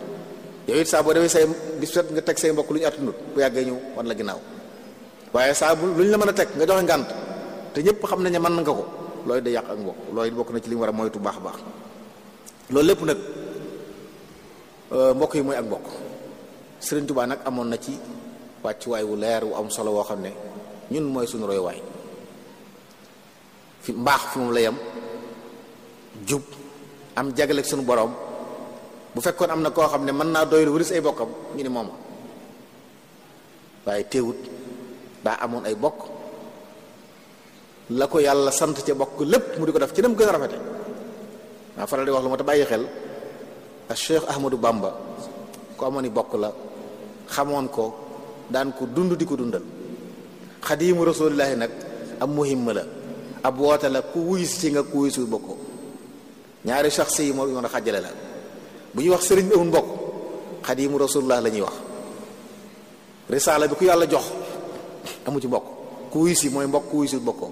yow it saa boo defee say bis fet nga teg say mbokk lu ñu attunut bu yàggee ñëw wan la ginnaaw waaye saa bu lu ñu la mën a teg nga joxe ngànt te ñëpp xam nañ ne mën nga ko loolu da yàq ak mbokk loolu it bokk na ci li mu war a moytu baax baax loolu lépp nag mbokk yi mooy ak mbokk Sëriñ Tuubaa nag amoon na ci wàccuwaay wu leer wu am solo woo xam ne ñun mooy suñu royuwaay fi mbaax fi moom la yem jub am jagaleeg suñu borom bu fekkoon am na koo xam ne mën naa doylu wëris ay bokkam ñu ne moom waaye teewut daa amoon ay bokk la ko yàlla sant ca bokk lépp mu di ko def ci dem gën a rafete maa faral di wax lu ma ta bàyyi xel ak Cheikh Ahmadou Bamba ko amoon i bokk la xamoon ko daan ko dund di ko dundal xadiimu rasulillahi nag ab muhimma la ab woote la ku wuy si nga ku wuy si bokkoo ñaari shaxsi yi moo mën a xàjjale la bu ñuy wax sëriñ bi amul mbokk xadiimu rasulullah la ñuy wax risaala bi ku yàlla jox amu ci mbokk ku wuy si mooy mbokk ku wuy si bokkoo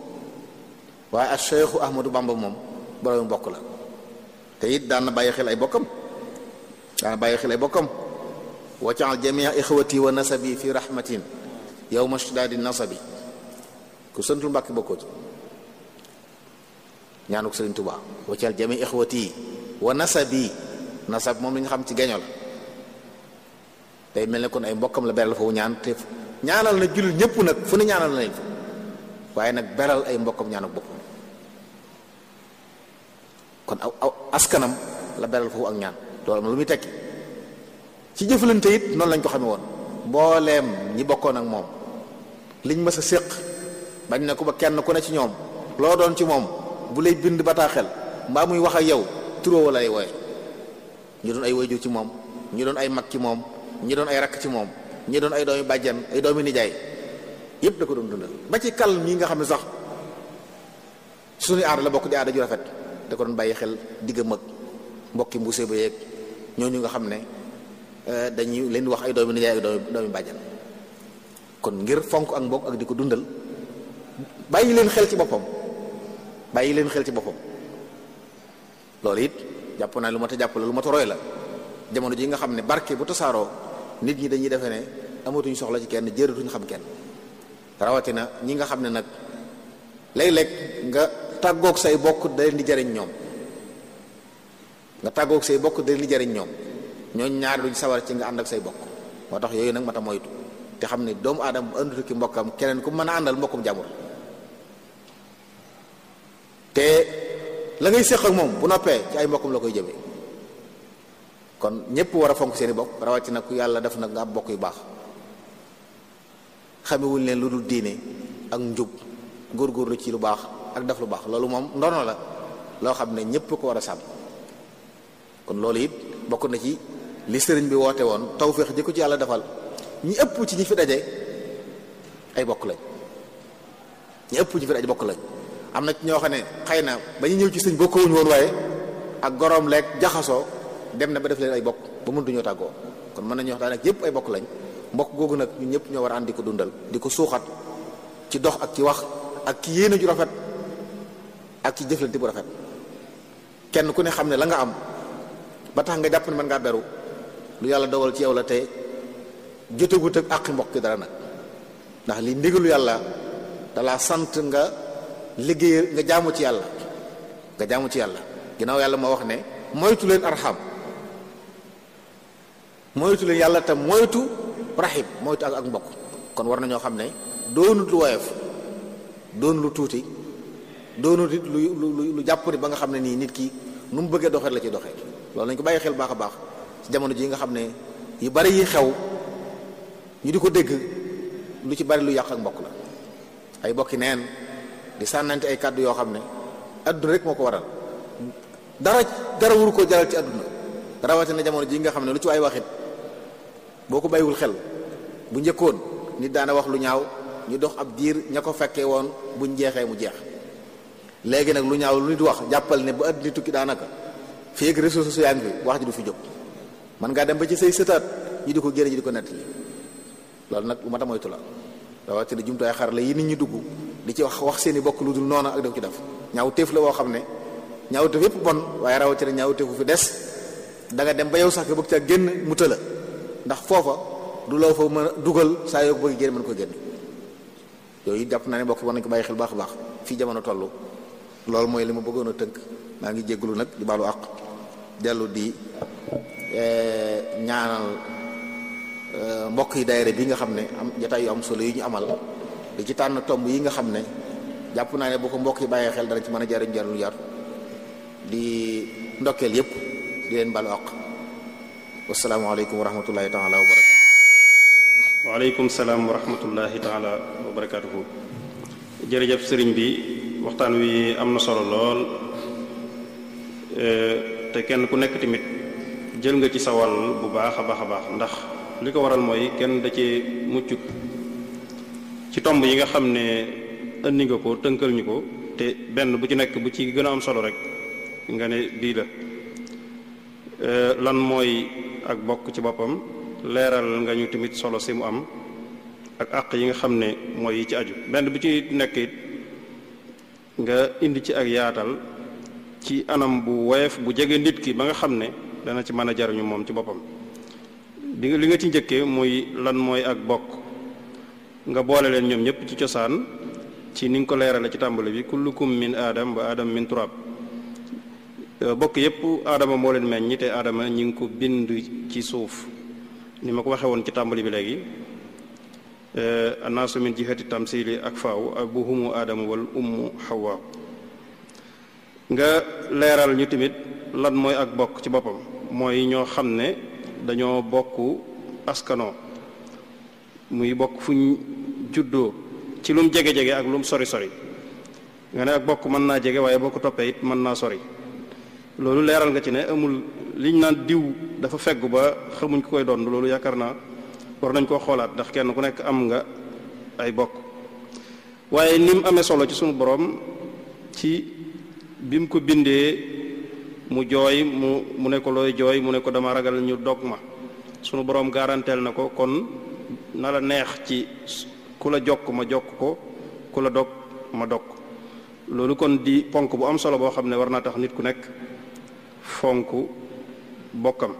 waaye ak Cheikhu Ahmadou Bamba moom borom mbokk la te it daan na bàyyi xel ay bokkam waccaal jamia ixwati wa nasabi fi rahmatin yawma shdaadi nasabi ku santul mbàkki bokkoo ci ñaanuk Sëriñ Tuubaa waccaal jamia ixwati wa nasabi nasab moom li nga xam ci geño la day mel ne kon ay mbokkam la beral foofu ñaan te ñaanal na jullit ñëpp nag fu ne ñaanal na leen fa waaye nag beral ay mbokkam ñaanuk boppam kon aw askanam la beral foofu ak ñaan loolu lu muy tekki ci jëflante it noonu lañ ko xamee woon mbooleem ñi bokkoon ak moom liñ mës a séq bañ ne ko ba kenn ku ne ci ñoom loo doon ci moom bu lay bind bataaxel mbaa muy wax ak yow turoo wala ay wooye ñi doon ay waajur ci moom ñi doon ay mag ci moom ñi doon ay rakk ci moom ñi doon ay doomi bàjjan ay doomi nijaay yépp da ko doon dundal ba ci kal mii nga xam ne sax suñu aada la bokk di aada ju rafet da ko doon bàyyi xel digga mag mbokki mbuuse ba yeeg ñooñu nga xam ne dañuy leen wax ay doomi nijaay ay doomi bàjjan kon ngir fonk ak mbokk ak di ko dundal bàyyi leen xel ci boppam loolu it jàpp naa lu mat a jàpp la lu mat a roy la jamono ji nga xam ne barke bu tasaaroo nit ñi dañuy defe ne amatuñ soxla ci kenn jëratuñ xam kenn rawatina ñi nga xam ne nag léeg-léeg nga tàggoog say bokk da leen di jariñ ñoom ñooñ ñaari duñ sawar ci nga ànd ak say bokk moo tax yooyu nag mat a moytu te xam ne doomu aadama bu àndutu ki mbokkam keneen ku mën a àndal mbokkum jàmbur te la ngay séq ak moom bu noppee ci ay mbokkum la koy jëmee kon ñëpp war a fonk seeni bokk rawatina ku yàlla def nag nga am bokk yu baax xamewuñ leen lu dul diine ak njub góorgóorlu ci lu baax ak def lu baax loolu moom ndono la loo xam ne ñëpp ko war a sàmm kon loolu it bokk na ci li sëriñ bi woote woon tawféex ji ko ci yàlla defal ñi ëpp ci ñi fi daje ay bokk lañ am na ci ñoo xam ne xëy na ba ñu ñëw ci sëñ bokkuwuñ woon waaye ak goroom leeg jaxasoo dem na ba def leen ay bokk ba mëntuñoo tàggoo kon mën nañu wax daanaka yëpp ay bokk lañ mbokk googu nag ñun ñëpp ñoo war a ànd di ko dundal di ko suuxat ci dox ak ci wax ak ci yéene ju rafet ak ci jëflante bu rafet kenn ku ne xam ne la nga am ba tax nga jàpp ne mën ngaa beru lu yàlla dogal ci yow la te jotagut ak àqi mbokk dara nag ndax li ndigalu yàlla dalaa sant nga liggéey nga jaamu ci yàlla ginnaaw yàlla moo wax ne moytu leen arxam moytu leen yàlla te moytu rahim moytu ak mbokk kon war na ñoo xam ne doonut lu woyof doon lu tuuti doonut it lu jàpp ni ba nga xam ne nii nit ki nu mu bëggee doxee la ci doxee loolu nañ ko bàyyi xel baax a baax ci jamono ji nga xam ne yu bari yi xew ñu di ko dégg lu ci bari lu yàq ak mbokk la ay bokki neen di sànnante ay kàddu yoo xam ne adduna rek moo ko waral dara wuru koo jaral ci adduna rawatina jamono ji nga xam ne lu ci ay waxit boo ko bàyyiwul xel bu njëkkoon nit daana wax lu ñaaw ñu dox ab diir ña ko fekkee woon buñ jeexee mu jeex léegi nag lu ñaaw lu nit wax jàppal ne ba adduna tukki daanaka fii ak réseaux sociaux yaa ngi fi wax ji du fi jóg man ngaa dem ba ci say sëtaat ñu di ko génne ñu di ko nettali loolu nag lu mat a moytu la rawatina jumtuwaay xar la yi nit ñi dugg di ci wax seen i bokk lu dul noona ak def ci def ñaaw téef la woo xam ne ñaaw téef yépp bon waaye rawatina ñaaw téefu fi des da nga dem ba yow sax nga bëgg caa génn mu tëla ndax foofa du loo fa mën a dugal saa yoo ko bëgg génn mën ko génn yooyu jàpp naa ne mbokk war nañ ko bàyyi xel baax a baax fii jamono toll loolu mooy li ma bëggoon a tënk maa ngi jégalu nag di baalu àq dellu di ñaanal mbokk yi daayira bi nga xam ne am jotaay yu am solo yi ñu amal di ci tànn tomb yi nga xam ne jàpp naa ne boo ko mbokk yi bàyyee xel dana ci mën a jariñ lu yaatu di ndokkeel yépp di leen baalu àq wasalaamaaleykum wa rahmatullahi taala wa barakatu. waaleykum salaam wa rahmatullahi taala wa barakatuhu. jërëjëf sëriñ bi waxtaan wi am na solo lool te kenn ku nekk tamit jël nga ci sa wàll bu baax a baax a baax ndax li ko waral mooy kenn da cee muccut ci tomb yi nga xam ne indi nga ko tënkal ñu ko te benn bu ci nekk bu ci gën a am solo rek nga ne bii la lan mooy ak bokk ci boppam leeral nga ñu tamit solo si mu am ak àq yi nga xam ne mooy yi ci aju benn bu ci nekk it nga indi ci ak yaatal ci anam bu woyof bu jege nit ki ba nga xam ne dana ci mën a jariñu moom ci boppam li nga ci njëkkee muy lan mooy ak bokk nga boole leen ñoom ñëpp ci cosaan ci ni nga ko leerale ci tàmbali bi kullukum min aadam wa aadam min turab bokk yépp aadama moo leen meññ te aadama ñi ngi ko bind ci suuf ni ma ko waxee woon ci tàmbali bi léegi annaasu min jihati tamsili ak faaw abuhumu aadama wal ummu hawa nga leeral ñu tamit lan mooy ak bokk ci boppam mooy ñoo xam ne dañoo bokk askanoo muy bokk fu ñu juddoo ci lum jege-jege ak lum sori-sori nga ne ak bokk mën naa jege waaye boo ko toppee it mën naa sori loolu leeral nga ci ne amul liñ naan diw dafa feggu ba xamuñ ko koy doon loolu yaakaar naa war nañ koo xoolaat ndax kenn ku nekk am nga ay bokk waaye ni mu amee solo ci sunu borom ci bi mu ko bindee mu jooy mu ne ko looy jooy mu ne ko dama ragal ñu dog ma sunu borom garanteel na ko kon na la neex ci ku la jokk ma jokk ko ku la dog ma dog loolu kon di ponk bu am solo boo xam ne war naa tax nit ku nekk fonk bokkam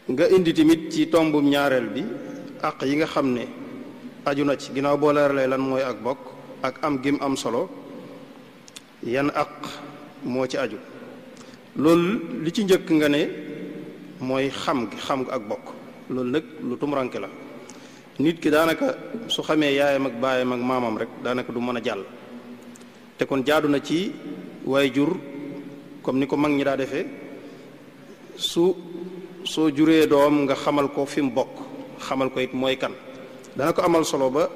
nga indi tamit ci tombum ñaareel bi àq yi nga xam ne aju na ci ginnaaw boo leeralee lan mooy ak bokk ak am gim am solo yan àq moo ci aju loolu li ci njëkk nga ne mooy xam ak bokk loolu nag lu tumuranke la nit ki daanaka su xamee yaayam ak baayam ak maamam rek daanaka du mën a jàll te kon jaadu na ci waajur comme ni ko mag ñi daa defee soo juree doom nga xamal ko fi mu bokk xamal ko it mooy kan dana ko amal solo ba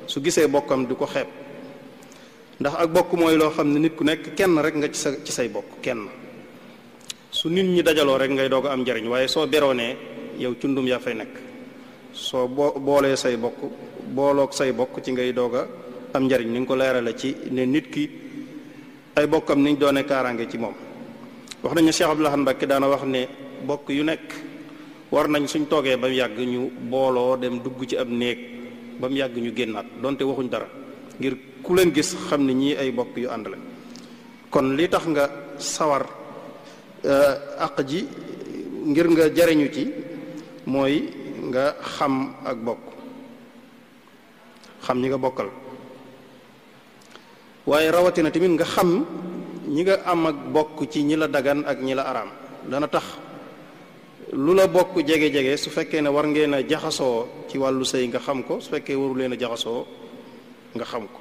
su gisee bokkam di ko xeeb ndax ak bokk mooy loo xam ne nit ku nekk kenn rek nga ci say bokk kenn su nit ñi dajaloo rek ngay doog a am njariñ waaye soo beroonee yow cundum yaa fay nekk soo boolee say bokk booloog say bokk ci ngay doog a am njariñ ni nga ko leerale ci ne nit ki ay bokkam niñ doone kaaraange ci moom. wax nañu Cheikh Abdoul Ahad Mbacké daana wax ne bokk yu nekk war nañ suñ toogee ba mu yàgg ñu booloo dem dugg ci ab néeg ba mu yàgg ñu génnaat donte waxuñ dara ngir ku leen gis xam ne ñii ay bokk yu ànd la. kon li tax nga sawar àq ji ngir nga jariñu ci mooy nga xam ak bokk xam ñi nga bokkal waaye rawatina tamit nga xam ñi nga am ak bokk ci ñi la dagan ak ñi la araam. dana tax lu la bokk jege-jege su fekkee ne war ngeen a jaxasoo ci wàllu sëy nga xam ko su fekkee waru leen a jaxasoo nga xam ko.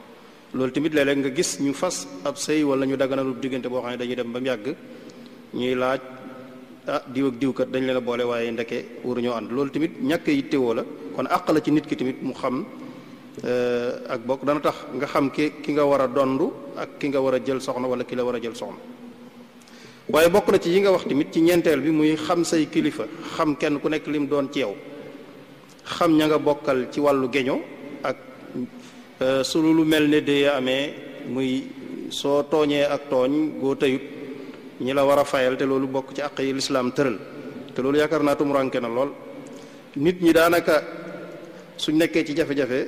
loolu tamit léeg-léeg nga gis ñu fas ab sëy wala ñu daganalub diggante boo xam ne dañuy dem ba mu yàgg ñuy laaj diw ak diw kat dañ leen a boole waaye ndeke waruñoo ànd. loolu tamit ñàkk yittewoo la kon àq la ci nit ki tamit mu xam ak bokk. dana tax nga xam ki nga war a dondu ak ki nga war a jël soxna wala ki la war a jël soxna. waaye bokk na ci yi nga wax tamit ci ñeenteel bi muy xam say kilifa xam kenn ku nekk lim doon ci yow xam ña nga bokkal ci wàllu geño ak su lu mel ne de amee muy soo tooñee ak tooñ goo tëyut ñi la war a fayal te loolu bokk ci àq yi lislaam tëral te loolu yaakaar naa tumuranke na lool. nit ñi daanaka suñ nekkee ci jafe-jafe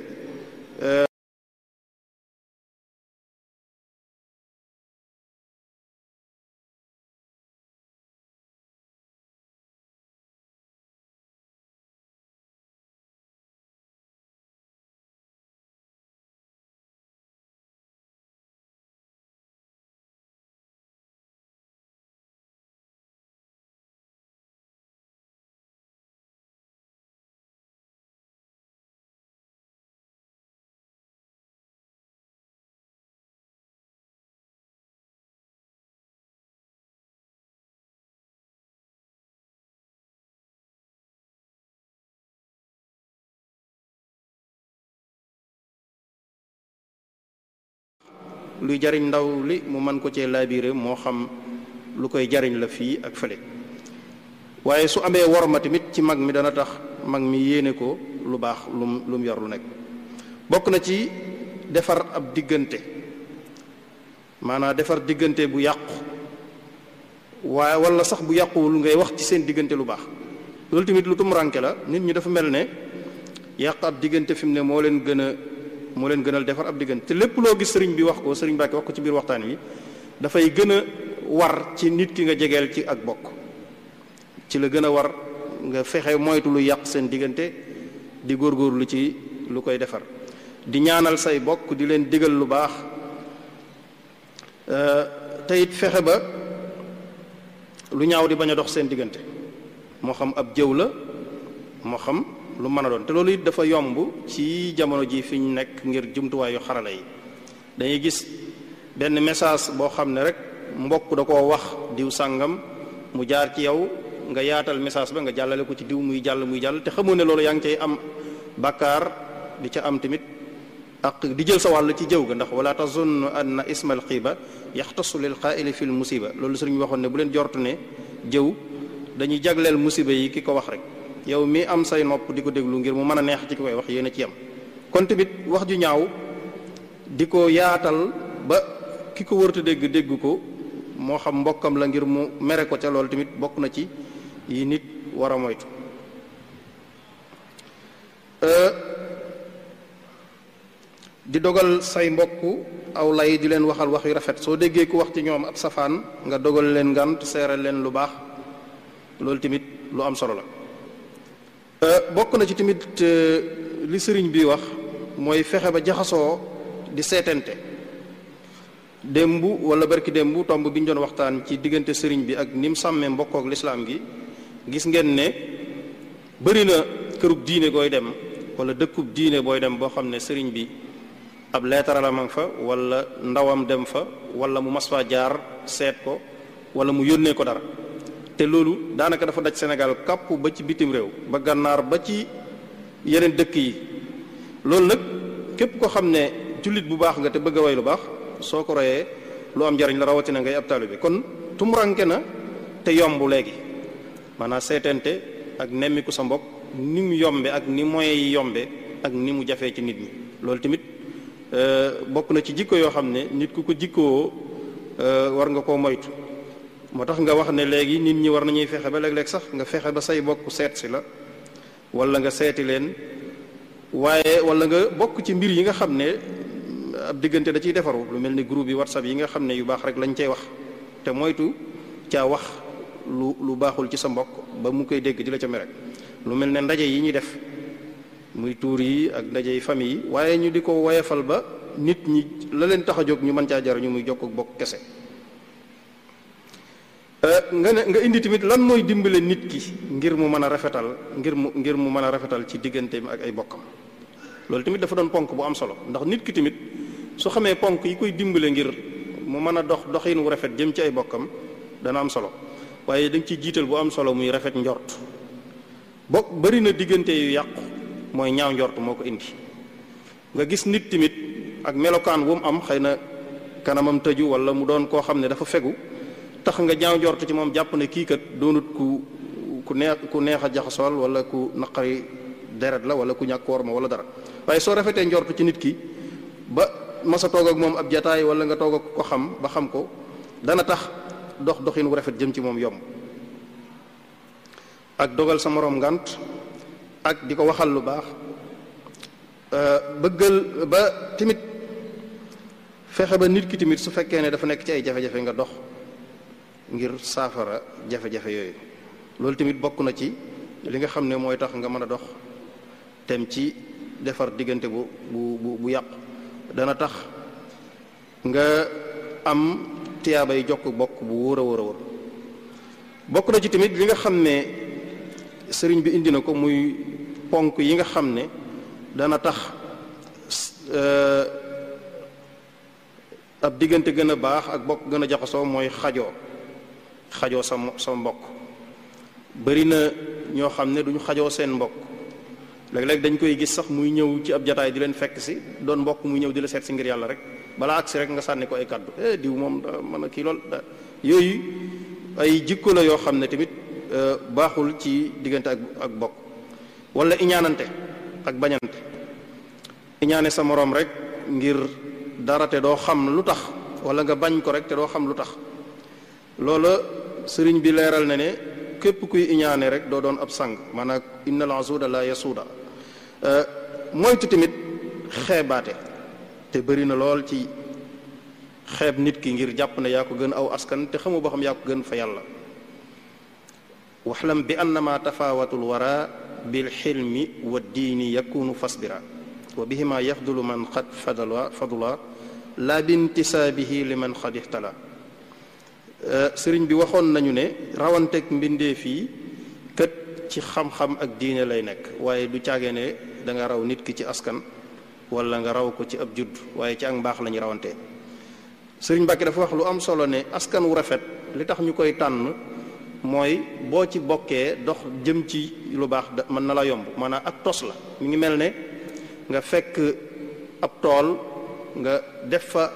luy jariñ ndaw li mu mën ko cee laabiré moo xam lu koy jariñ la fii ak fële. waaye su amee worma tamit ci mag mi dana tax mag mi yéene ko lu baax lu mu yor lu nekk. bokk na ci defar ab diggante maanaam defar diggante bu yàqu waaye wala sax bu yàquwul ngay wax ci seen diggante lu baax. loolu tamit lu tumuranke la. nit ñi dafa mel ne yàq ab diggante fi mu ne moo leen gënal defar ab diggante. te lépp loo gis sëriñ bi wax ko sëriñ Mbàkke wax ko ci biir waxtaan wi dafay gën a war ci nit ki nga jegeel ci ak bokk ci la gën a war nga fexe moytu lu yàq seen diggante di góorgóorlu ci lu koy defar di ñaanal say bokk di leen digal lu baax te it fexe ba lu ñaaw di bañ a dox seen diggante moo xam ab jëw la moo xam lu mën a doon. te loolu it dafa yomb ci jamono ji fi ñu nekk ngir jumtuwaayu xarala yi. dañuy gis benn message boo xam ne rek mbokk da koo wax diw sàngam mu jaar ci yow nga yaatal message ba nga jàllale ko ci diw muy jàll te xamoo ne loolu yaa ngi cay am bàkkaar di ca am tamit ak di jël sa wàll ci jëw ga ndax wala tazunnu anna ismal xiiba yaxtasu lil qaa'ili fil musiba. loolu sëriñ waxoon ne bu leen jortu ne jëw dañuy jagleel musiba yi ki ko wax rek yow mi am say nopp di ko déglu ngir mu mën a neex ci ki koy wax yéen a ci yam. kon tamit wax ju ñaaw di ko yaatal ba ki ko wërta dégg ko moo xam mbokkam la ngir mu mere ko ca loolu tamit bokk na ci yi nit war a moytu. di dogal say mbokk aw lay di leen waxal wax yu rafet soo déggee ku wax ci ñoom ab safaan nga dogal leen ngant seeral leen lu baax loolu tamit lu am solo la. bokk na ci tamit li sëriñ bi wax mooy fexe ba jaxasoo di seetante. démb wala barki démb tomb bi ñu doon waxtaan ci diggante sëriñ bi ak ni mu sàmmee mbokkook lislaam gi gis ngeen ne bëri na kërug diine gooy dem wala dëkkub diine booy dem boo xam ne sëriñ bi ab leetara ma fa wala ndawam dem fa wala mu mas faa jaar seet ko wala mu yónnee ko dara. te loolu daanaka dafa daj Sénégal kàpp ba ci bitim réew ba gànnaar ba ci yeneen dëkk yi. loolu nag képp ko xam ne jullit bu baax nga te bëgg a way lu baax soo ko royee lu am njariñ la rawatina ngay ab taalibe. kon tumuranke na te yomb léegi maanaam seetante ak nemmiku sa mbokk ni mu yombe ak ni moyens yi yombe ak ni mu jafee ci nit ñi. loolu tamit bokk na ci jikko yoo xam ne nit ku ko jikkoo war nga koo moytu. moo tax nga wax ne léegi nit ñi war nañuy fexe ba léeg-léeg sax nga fexe ba say bokk seet si la wala nga seeti leen waaye wala nga bokk ci mbir yi nga xam ne ab diggante da ciy defaru lu mel ni groupe yi WhatsApp yi nga xam ne yu baax rek lañ cay wax te moytu caa wax lu baaxul ci sa mbokk ba mu koy dégg di la ca mere. lu mel ne ndaje yi ñuy def muy tuur yi ak ndaje yi famille yi waaye ñu di ko woyefal ba nit ñi la leen tax a jóg ñu mën caa jariñu muy jokk ak bokk kese. nga indi tamit lan mooy dimbale nit ki ngir mu mën a rafetal ngir mu mën a rafetal ci digganteem ak ay bokkam. loolu tamit dafa doon ponk bu am solo ndax nit ki tamit su xamee ponk yi koy dimbale ngir mu mën a doxin wu rafet jëm ci ay bokkam dana am solo waaye da nga ciy jiital bu am solo muy rafet njort. bari na diggante yu yàqu mooy ñaaw njort moo ko indi. nga gis nit tamit ak melokaan wu mu am xëy na kanamam tëju wala mu doon koo xam ne dafa fegu tax nga ñaaw njort ci moom jàpp ne kii kat doonut ku neex a jaxasool wala ku naqari deret la wala ku ñàkk worma wala dara. waaye soo rafetee njort ci nit ki ba masa toog ak moom ab jataay wala nga toog ak ko xam ba xam ko dana tax doxin wu rafet jëm ci moom yomb. ak dogal sa moroom ngant ak di ko waxal lu baax bëggal ba tamit fexe ba nit ki tamit su fekkee ne dafa nekk ci ay jafe-jafe nga dox ngir saafara jafe-jafe yooyu. loolu tamit bokk na ci li nga xam ne mooy tax nga mën a dox tem ci defar diggante bu yàqu. dana tax nga am tiyaabay jokk bokk bu wóor a wóor. bokk na ci tamit li nga xam ne sëriñ bi indi na ko muy ponk yi nga xam ne dana tax ab diggante gën a baax ak bokk gën a jaxasoo mooy xajoo sa mbokk. bari na ñoo xam ne duñu xajoo seen mbokk léeg-léeg dañ koy gis sax muy ñëw ci ab jataay di leen fekk si doon mbokk muy ñëw di la seet si ngir yàlla rek balaa agsi rek nga sànni ko ay kàddu diw moom da mën a kii lool yooyu ay jikko la yoo xam ne tamit baaxul ci diggante ak bokk. wala iñaanante ak bañante. iñaane sa moroom rek ngir dara te doo xam lu tax wala nga bañ ko rek te doo xam lu tax. loola sëriñ bi leeral na ne képp kuy iñaane rek doo doon ab sang maanaam innal asuuda la yasuuda. moytu tamit xeebaate te bëri na lool ci xeeb nit ki ngir jàpp ne yaa ko gën aw askan te xamu boo xam yaa ko gën fa yàlla. waxlam bi annama tafaawatul wara bil xilmi wa diini yakunu fasbira wa bihima yafdulu man xad fadula la bintisaabihi li man xad ixtala. sëriñ bi waxoon nañu ne rawanteeg mbindeef yi kët ci xam-xam ak diine lay nekk waaye du caagee ne da nga raw nit ki ci askan wala nga raw ko ci ab judd waaye ci ak mbaax la ñu rawantee. sëriñ Mbàkke dafa wax lu am solo ne askan wu rafet li tax ñu koy tànn mooy boo ci bokkee dox jëm ci lu baax mën na la yomb maanaam ak tos la. mi ngi mel ne nga fekk ab tool nga def fa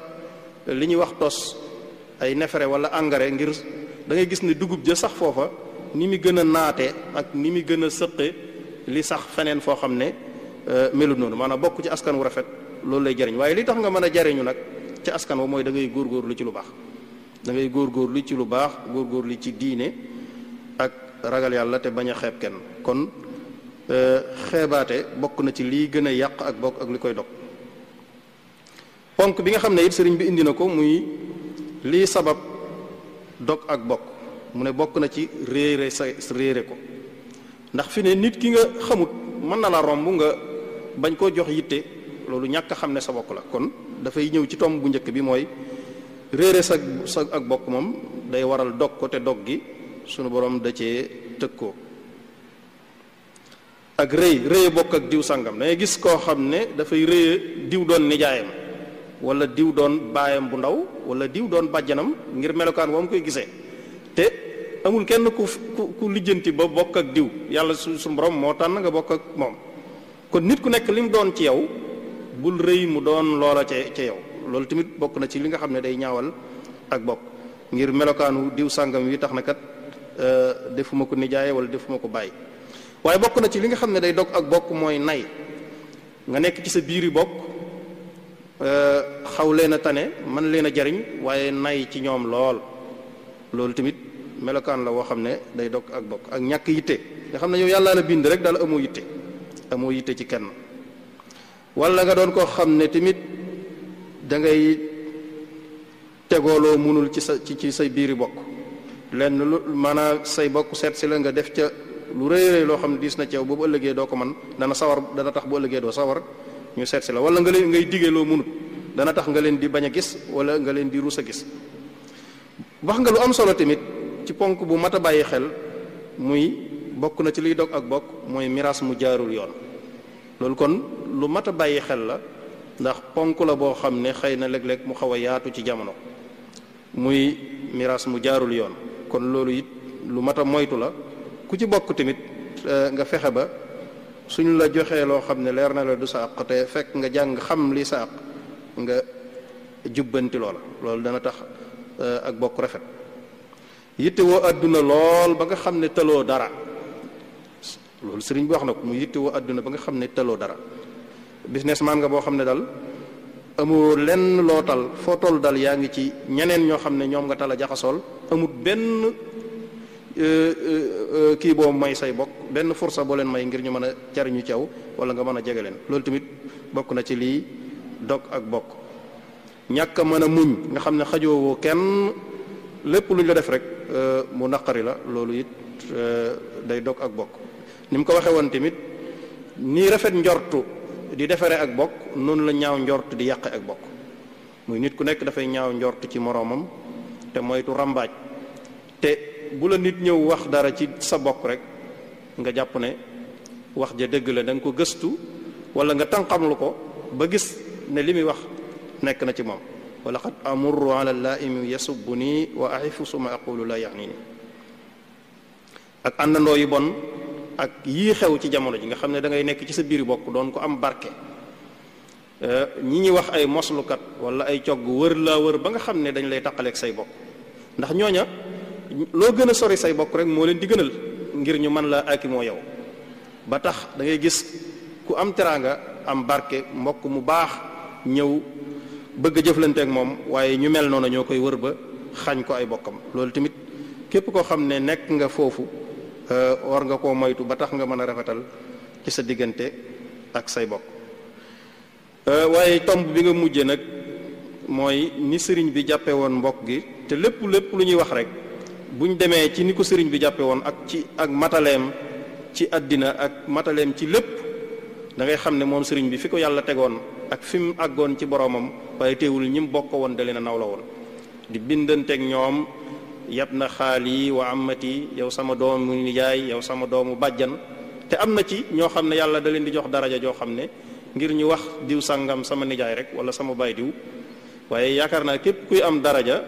li ñuy wax tos ay nefere wala engrais ngir da ngay gis ne dugub ja sax foofa ni mu gën a naate ak ni mu gën a sëqe li sax feneen foo xam ne melut noonu maanaam bokk ci askan wu rafet loolu lay jariñ. waaye li tax nga mën a jariñu nag ci askan wa mooy da ngay góorgóorlu ci lu baax. da ngay góorgóorlu ci lu baax góorgóorlu ci diine ak ragal yàlla te bañ a xeeb kenn. kon xeebaate bokk na ci lii gën a yàq ak bokk ak li koy dog. ponk bi nga xam ne it sëriñ bi indi na ko muy lii sabab dog ak bokk mu ne bokk na ci réere ko ndax fi ne nit ki nga xamut mën na la romb nga bañ koo jox yitte loolu ñàkk a xam ne sa bokk la. kon dafay ñëw ci tomb bu njëkk bi mooy réere sa ak bokk moom day waral dog ko te dog gi sunu borom da cee tëg ko. ak rëye bokk ak diw sàngam dangay gis koo xam ne dafay rëye diw doon nijaayam wala diw doon baayam bu ndaw wala diw doon bàjjanam ngir melokaan woo mu koy gisee te amul kenn ku lijjanti ba bokk ak diw yàlla su borom moo tànn nga bokk ak moom. kon nit ku nekk li mu doon ci yow bul rëy mu doon loola ca yow loolu tamit bokk na ci li nga xam ne day ñaawal ak bokk ngir melokaanu diw sàngam wi tax na kat defuma ko nijaay wala defuma ko bàyyi. waaye bokk na ci li nga xam ne day dog ak bokk mooy nay nga nekk ci sa biir yi bokk xaw leen a tane man leen a jariñ waaye nay ci ñoom lool loolu tamit melokaan la woo xam ne day dog ak bokk. ak ñàkk yitte nga xam ne yow yàlla la bind rek daal amoo yitte ci kenn, wala nga doon koo xam ne tamit da ngay tegooloo munul ci say biiri bokk lenn lu maanaam say bokk seet si la nga def ca lu rëy loo xam ne diis na ci yow boobu ëllëgee doo ko man dana tax bu ëllëgee doo sawar ñu seet si la, wala nga leen ngay digee loo munut dana tax nga leen di bañ a gis wala nga leen di rus a gis. wax nga lu am solo tamit ci ponk bu mat a bàyyi xel muy bokk na ci liy dog ak bokk mooy miraas mu jaarul yoon. loolu kon lu mat a bàyyi xel la ndax ponk la boo xam ne xëy na léeg-léeg mu xaw a yaatu ci jamono muy miraas mu jaarul yoon. kon loolu it lu mat a moytu la ku ci bokk tamit nga fexe ba suñ la joxee loo xam ne leer na la du sa àq te fekk nga jàng xam li sa àq nga jubbanti loola loolu dana tax ak bokk rafet. yitte woo àdduna lool ba nga xam ne tëloo dara loolu sëriñ bi wax na ko mu yitte woo àdduna ba nga xam ne tëloo dara businessman nga boo xam ne dal amoo lenn loo tal foo toll dal yaa ngi ci ñeneen ñoo xam ne ñoom nga tal a jaxasool amut benn kii boo may say bokk benn fursa boo leen may ngir ñu mën a jariñu ci yow wala nga mën a jege leen loolu tamit bokk na ci lii dog ak bokk. ñàkk a mën a muñ nga xam ne xajoowoo kenn lépp lu ñu la def rek mu naqari la loolu it day dog ak bokk. ni mu ko waxee woon tamit nii rafet njortu di defaree ak bokk noonu la ñaaw njort di yàqe ak bokk muy nit ku nekk dafay ñaaw njort ci moroomam te moytu rambaaj te bu la nit ñëw wax dara ci sa bokk rek nga jàpp ne wax ja dëgg la da nga ko gëstu wala nga tànqamlu ko ba gis ne li muy wax nekk na ci moom. wala qad amurru ala laimi yasubuni wa ahifu suma aqulu la yaxnini. ak àndandoo yu bon ak yii xew ci jamono ji nga xam ne da ngay nekk ci sa biir bokk doon ko am barke ñi ñuy wax ay moslukat wala ay cogg wër laa wër ba nga xam ne dañ lay taqaleeg say bokk ndax ñooña loo gën a sori say bokk rek moo leen di gënal ngir ñu mën la akimoo yow ba tax da ngay gis ku am teraanga am barke mbokk mu baax ñëw bëgg a jëflanteeg moom waaye ñu mel noonu ñoo koy wër ba xañ ko ay bokkam. loolu tamit képp koo xam ne nekk nga foofu war nga koo moytu ba tax nga mën a rafetal ci sa diggante ak say bokk. waaye tomb bi nga mujje nag mooy ni sëriñ bi jàppe woon mbokk gi te lépp lu ñuy wax rek buñ demee ci ni ko sëriñ bi jàppe woon ak mataleem ci àddina ak mataleem ci lépp da ngay xam ne moom sëriñ bi fi ko yàlla tegoon ak fi mu àggoon ci boroomam waaye teewul ñi mu bokk woon da leen a naw la woon di bindanteeg ñoom yab na xaali wa amati yow sama doomu nijaay yow sama doomu bàjjan te am na ci ñoo xam ne yàlla da leen di jox daraja joo xam ne ngir ñu wax diw sàngam sama nijaay rek wala sama baay diw waaye yaakaar naa képp kuy am daraja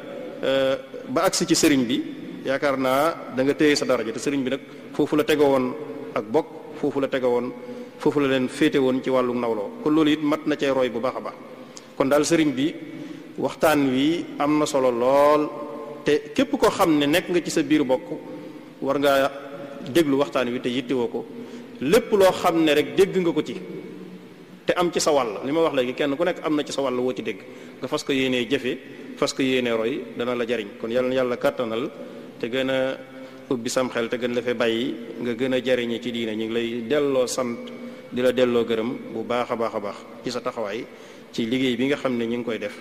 ba agsi ci sëriñ bi yaakaar naa da nga téye sa daraja te sëriñ bi nag foofu la tege woon ak bokk foofu la tege woon foofu la leen féete woon ci wàllu nawloo kon loolu it mat na cee roy bu baax a baax kon daal sëriñ bi waxtaan wi am na solo lool te képp koo xam ne nekk nga ci sa biir bokk war ngaa déglu waxtaan wi te yittewoo ko lépp loo xam ne rek dégg nga ko ci te am ci sa wàll li ma wax léegi kenn ku nekk am na ci sa wàll woo ci dégg nga fas ko yéenee jëfe fas ko yéenee roy dana la jariñ kon yàlla na yàlla kàttanal te gën a ubbi sam xel te gën la fee bàyyi nga gën a jariñe ci diine ñu ngi lay delloo sant di la delloo gërëm bu baax a baax a baax ci sa taxawaay ci liggéey bi nga xam ne ñu ngi koy def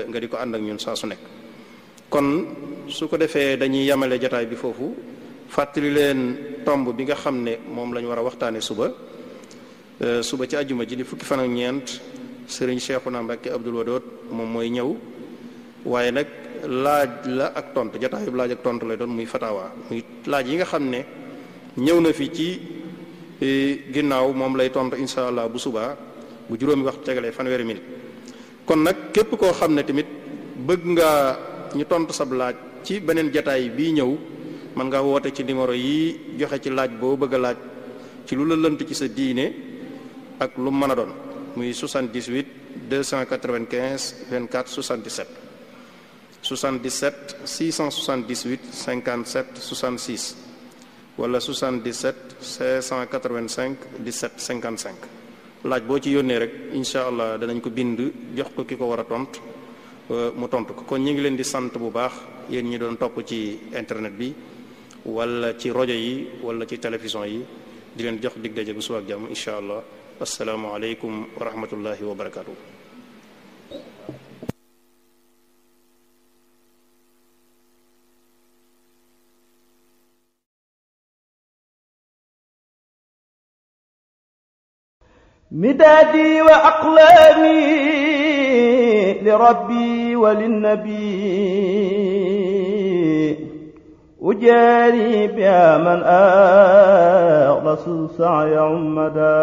nga di ko ànd ak ñun saa su nekk. kon su ko defee dañuy yamale jotaay bi foofu fàttali leen tomb bi nga xam ne moom la ñu war a waxtaane suba ci àjjuma ji di fukki fan ak ñeent sëriñ Cheikhouna Mbacké Abdoul Wadoud moom mooy ñëw waaye nag laaj la ak tontu jotaay bi laaj ak tontu lay doon muy fatawa muy laaj yi nga xam ne ñëw na fi ci ginnaaw moom lay tontu insha allah bu subaa bu juróomi waxtu tegalee fanweeri minute kon nag képp koo xam ne tamit bëgg nga ñu tontu sab laaj ci beneen jotaay bii ñëw mën nga woote ci numéro yi joxe ci laaj boo bëgg a laaj ci lu la lënt ci sa diine ak lu mën a doon muy 78 295 24 77 77 678 57 66 wala 77 585 17 55 laaj boo ci yónnee rek incha allah danañ ko bind jox ko ki ko war a tontu mu tontu ko. kon ñu ngi leen di sant bu baax yéen ñi doon topp ci internet bi wala ci rajo yi wala ci télévision yi di leen jox dig daje bu suba ak jàmm incha allah. assalaamu aleykum wa rahmatullahi wa barakatuh. مدادي وأقلامي لربي وللنبي أجاري بها من أخلص سعي عمدا